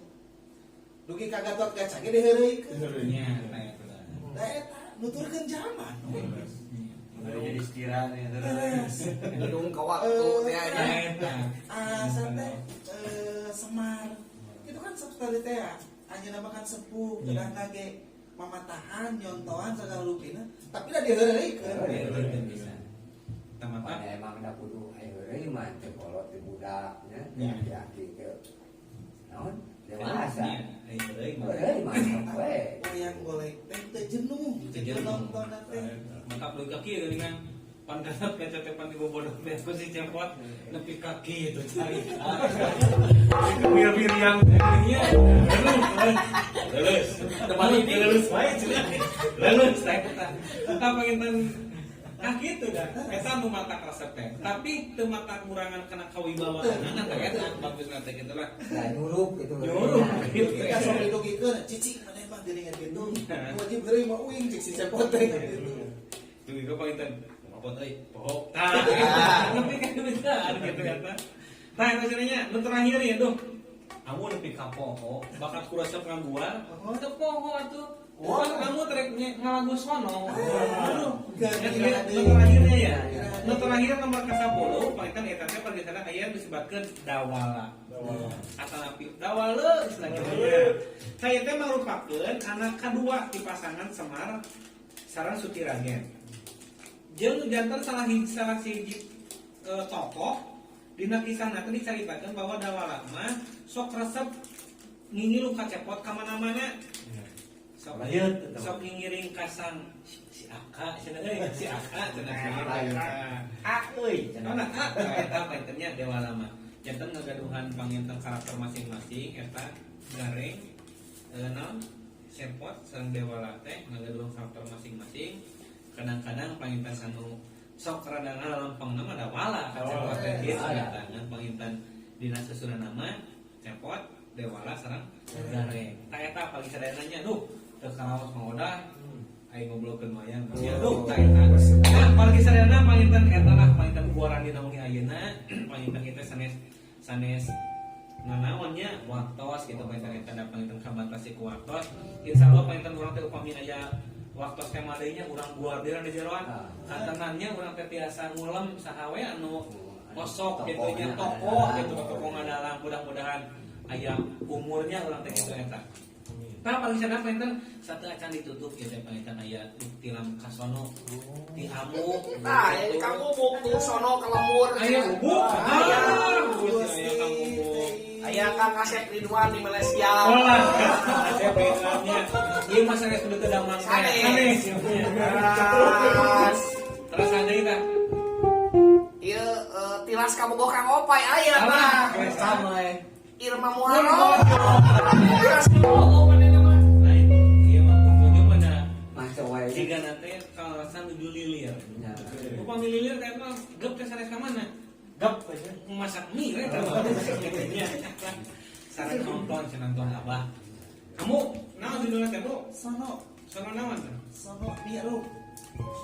Dugi ka Gatot Kaca ge diheureuykeun. Nya eta. Da eta nuturkeun zaman. Udah jadi setira nih Beres. Gedung ke waktu teh nya. Eta. Asa teh Semar. Itu kan sekali teh anjeunna mah kan sepuh, Iya. kedah ge mamatahan, nyontohan segala rupina, tapi da diheureuykeun. Iya, bisa. Tamata. Mana emang da kudu aya heureuy mah teu kolot teu budak nya. Iya. Aki-aki teu naon dewasa. Iya, heureuy mah. Heureuy mah sok we. Wayang golek teh teu jenuh, Teu teu jenuh. nonton teh. Mata beli kaki gini kan. Pan Gatot Kaca teh pan dibobodoh teh aku si Cepot nepi kaki itu cari. Bir-bir yang ininya. Lulus. Teman ini. Lulus wae cenah. Lulus teh eta. Eta panginten nah gitu dah. Eta nu matak resep teh. Tapi teu matak ngurangan kana kawibawaanana teh eta bagusna teh kitu lah. Nah, nyurup gitu. Nyurup gitu. Kita sok didugikeun, cicing maneh mah geuningan kitu. Wajib heureuy mah uing cik si Cepot teh gitu. Dugi ka panginten mapot euy, poho. Tah, nepi ka bisa gitu eta. Tah eta cenah nu terakhir ya duh. Amu nepi ka poho, bakat ku resep ngaguar, teu poho atuh. Wah, kamu trek ngalagu sono. Aduh, nu terakhirnya ya. Nu terakhir nomor ke-10, panginten eta teh pergeseran aya disebutkeun dawala. Atanapi dawala istilah kitu nya. Saya teh marupakeun anak kadua di pasangan Semar sareng Sutiragen. Jeung janten salah siji tokoh dina kisahna teh dicaritakeun bahwa dawala mah sok resep ngingilu ka Cepot ka mana-mana. Sok sok ngingiring ka sang si Aka cenah euy, si Aka cenah A euy cenah. Nah, eta pantennya dewala mah. Janten ngagaduhan panginten karakter masing-masing eta Gareng naon Cepot sareng dewala teh ngagaduhan karakter masing-masing. Kadang-kadang panginten anu sok rada ngalempeng mah dawala ka Cepot teh kieu eta ngan panginten dina susunan nama Cepot dewala sareng Gareng. Tah eta pagi sadayana nya duh teu karaos mangodah aing ngobrolkeun wayang. Ya duh tah eta. Nah, pagi sadayana panginten eta lah panginten guaran dina wengi ayeuna panginten kita sanes sanes nanaonnya waktos gitu panginten eta da panginten kabatasi ku waktos. Insyaallah panginten urang teh upami aya waktos tema deui nya urang guar deui di jeroan. Katenannya urang teh tiasa ngulem saha we anu osok gitu nya tokoh gitu tokoh ngadalang mudah-mudahan Aya umurnya urang teh kitu eta. Tah paling sadar panginten sateuacan ditutup ieu teh panginten aya tilam kasono ti amu. Nah, ini Kang Bubuk tuh sono ke lembur. Aya bubuk. Aya. Ah, Gusti, aya Kang Bubuk. Aya Kang Asep Ridwan di Malaysia. Olah, saya pengennya. Ieu mah sanes kudu teu damang. Sanes. Sanes. Terus Terus ada tah. ieu tilas kabogoh Kang Opay aya Alah, tah. Sama eh. Irma Muharram. Tilas kabogoh manehna mah. Lain, ieu mah pokoknya mana Maco wae. jika nanti kawasan nuju lilir. Ya. Upami lilir teh mah gep teh sanes ka mana? Gap aja. Masak mie we teh. Sareng nonton cenah nonton abah. Kamu naon judulna teh, Bu? Sono, Sono naon teh? sono miru.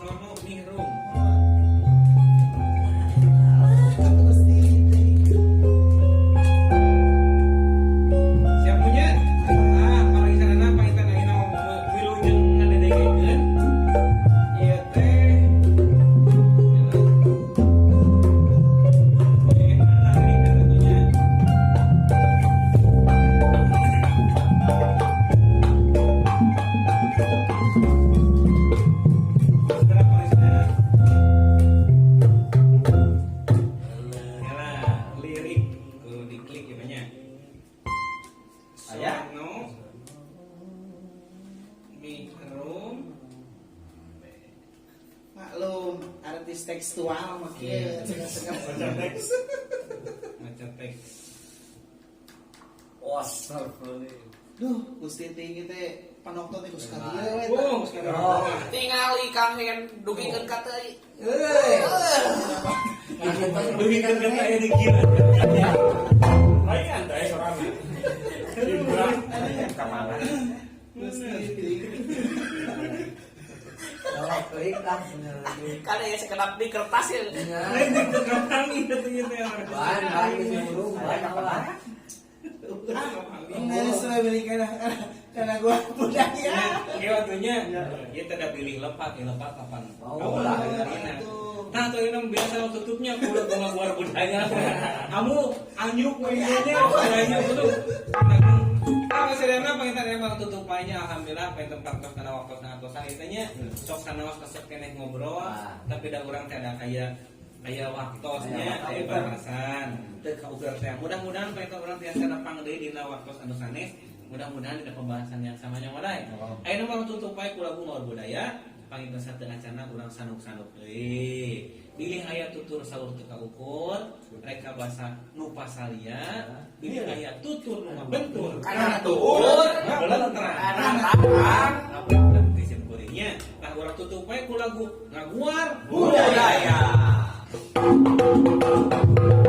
Sono Mihrum. Gusti teh. Siap punya? Ah, kalau di sana panginten ayeuna wilujeng ngadedekeun. Ieu teh. Eh, mana ini tentunya. Berapa di sana? Yalah, lirik kudu diklik ya banyak. Aya? Sono Mihrum. Maklum, artis tekstual mah kieu cenah-cenah. Baca teks. Maca teks. Wah, astagfirullah. Duh, Gusti tinggi teh panonton teh geus ka dieu we. Oh, sekarang. Oh. Tingali Kang Hen dugikeun ka teu. Euy. Dugikeun ka aya di kieu. Lain teh sorana. Indra. Kemana? Gusti tinggi. Kalau klik lah. Kan aya sekedap di kertas ya. Ya. Lain di tukang ieu teh ieu teh. Bahan bahan geus burung, bahan apa? Enggak sudah beli karena gua budaya. Iya waktunya, ya tidak pilih lepat, ya lepat kapan? Oh, lah. Nah, tuh ini biasa tutupnya kudu bunga buar budaya. Kamu anyuk mainnya, budaya itu. Nah, sedana panginten emang tutupannya alhamdulillah pengen tempat tos kana waktu atosan itu nya sok sanaos resep keneh ngobrol Ah. tapi da urang teh ada kaya aya waktosnya Aya aya waktu. batasan teu kauger teh mudah-mudahan panginten urang tiasa nepang deui dina waktos anu sanes mudah-mudahan dina pembahasan yang sama nya wadai. Oh. Ayeuna mah tutup bae ku lagu Maur Budaya panginten sateuacanna urang sanuk-sanuk deui. Bilih aya tutur saur teu kaukur, reka basa nu pasalia, bilih aya tutur nu ngabentur. Kana tuur, Belentrang. kana tarang. Apa ti kuringnya? Tah urang tutup bae ku lagu Ngaguar Budaya. Budaya.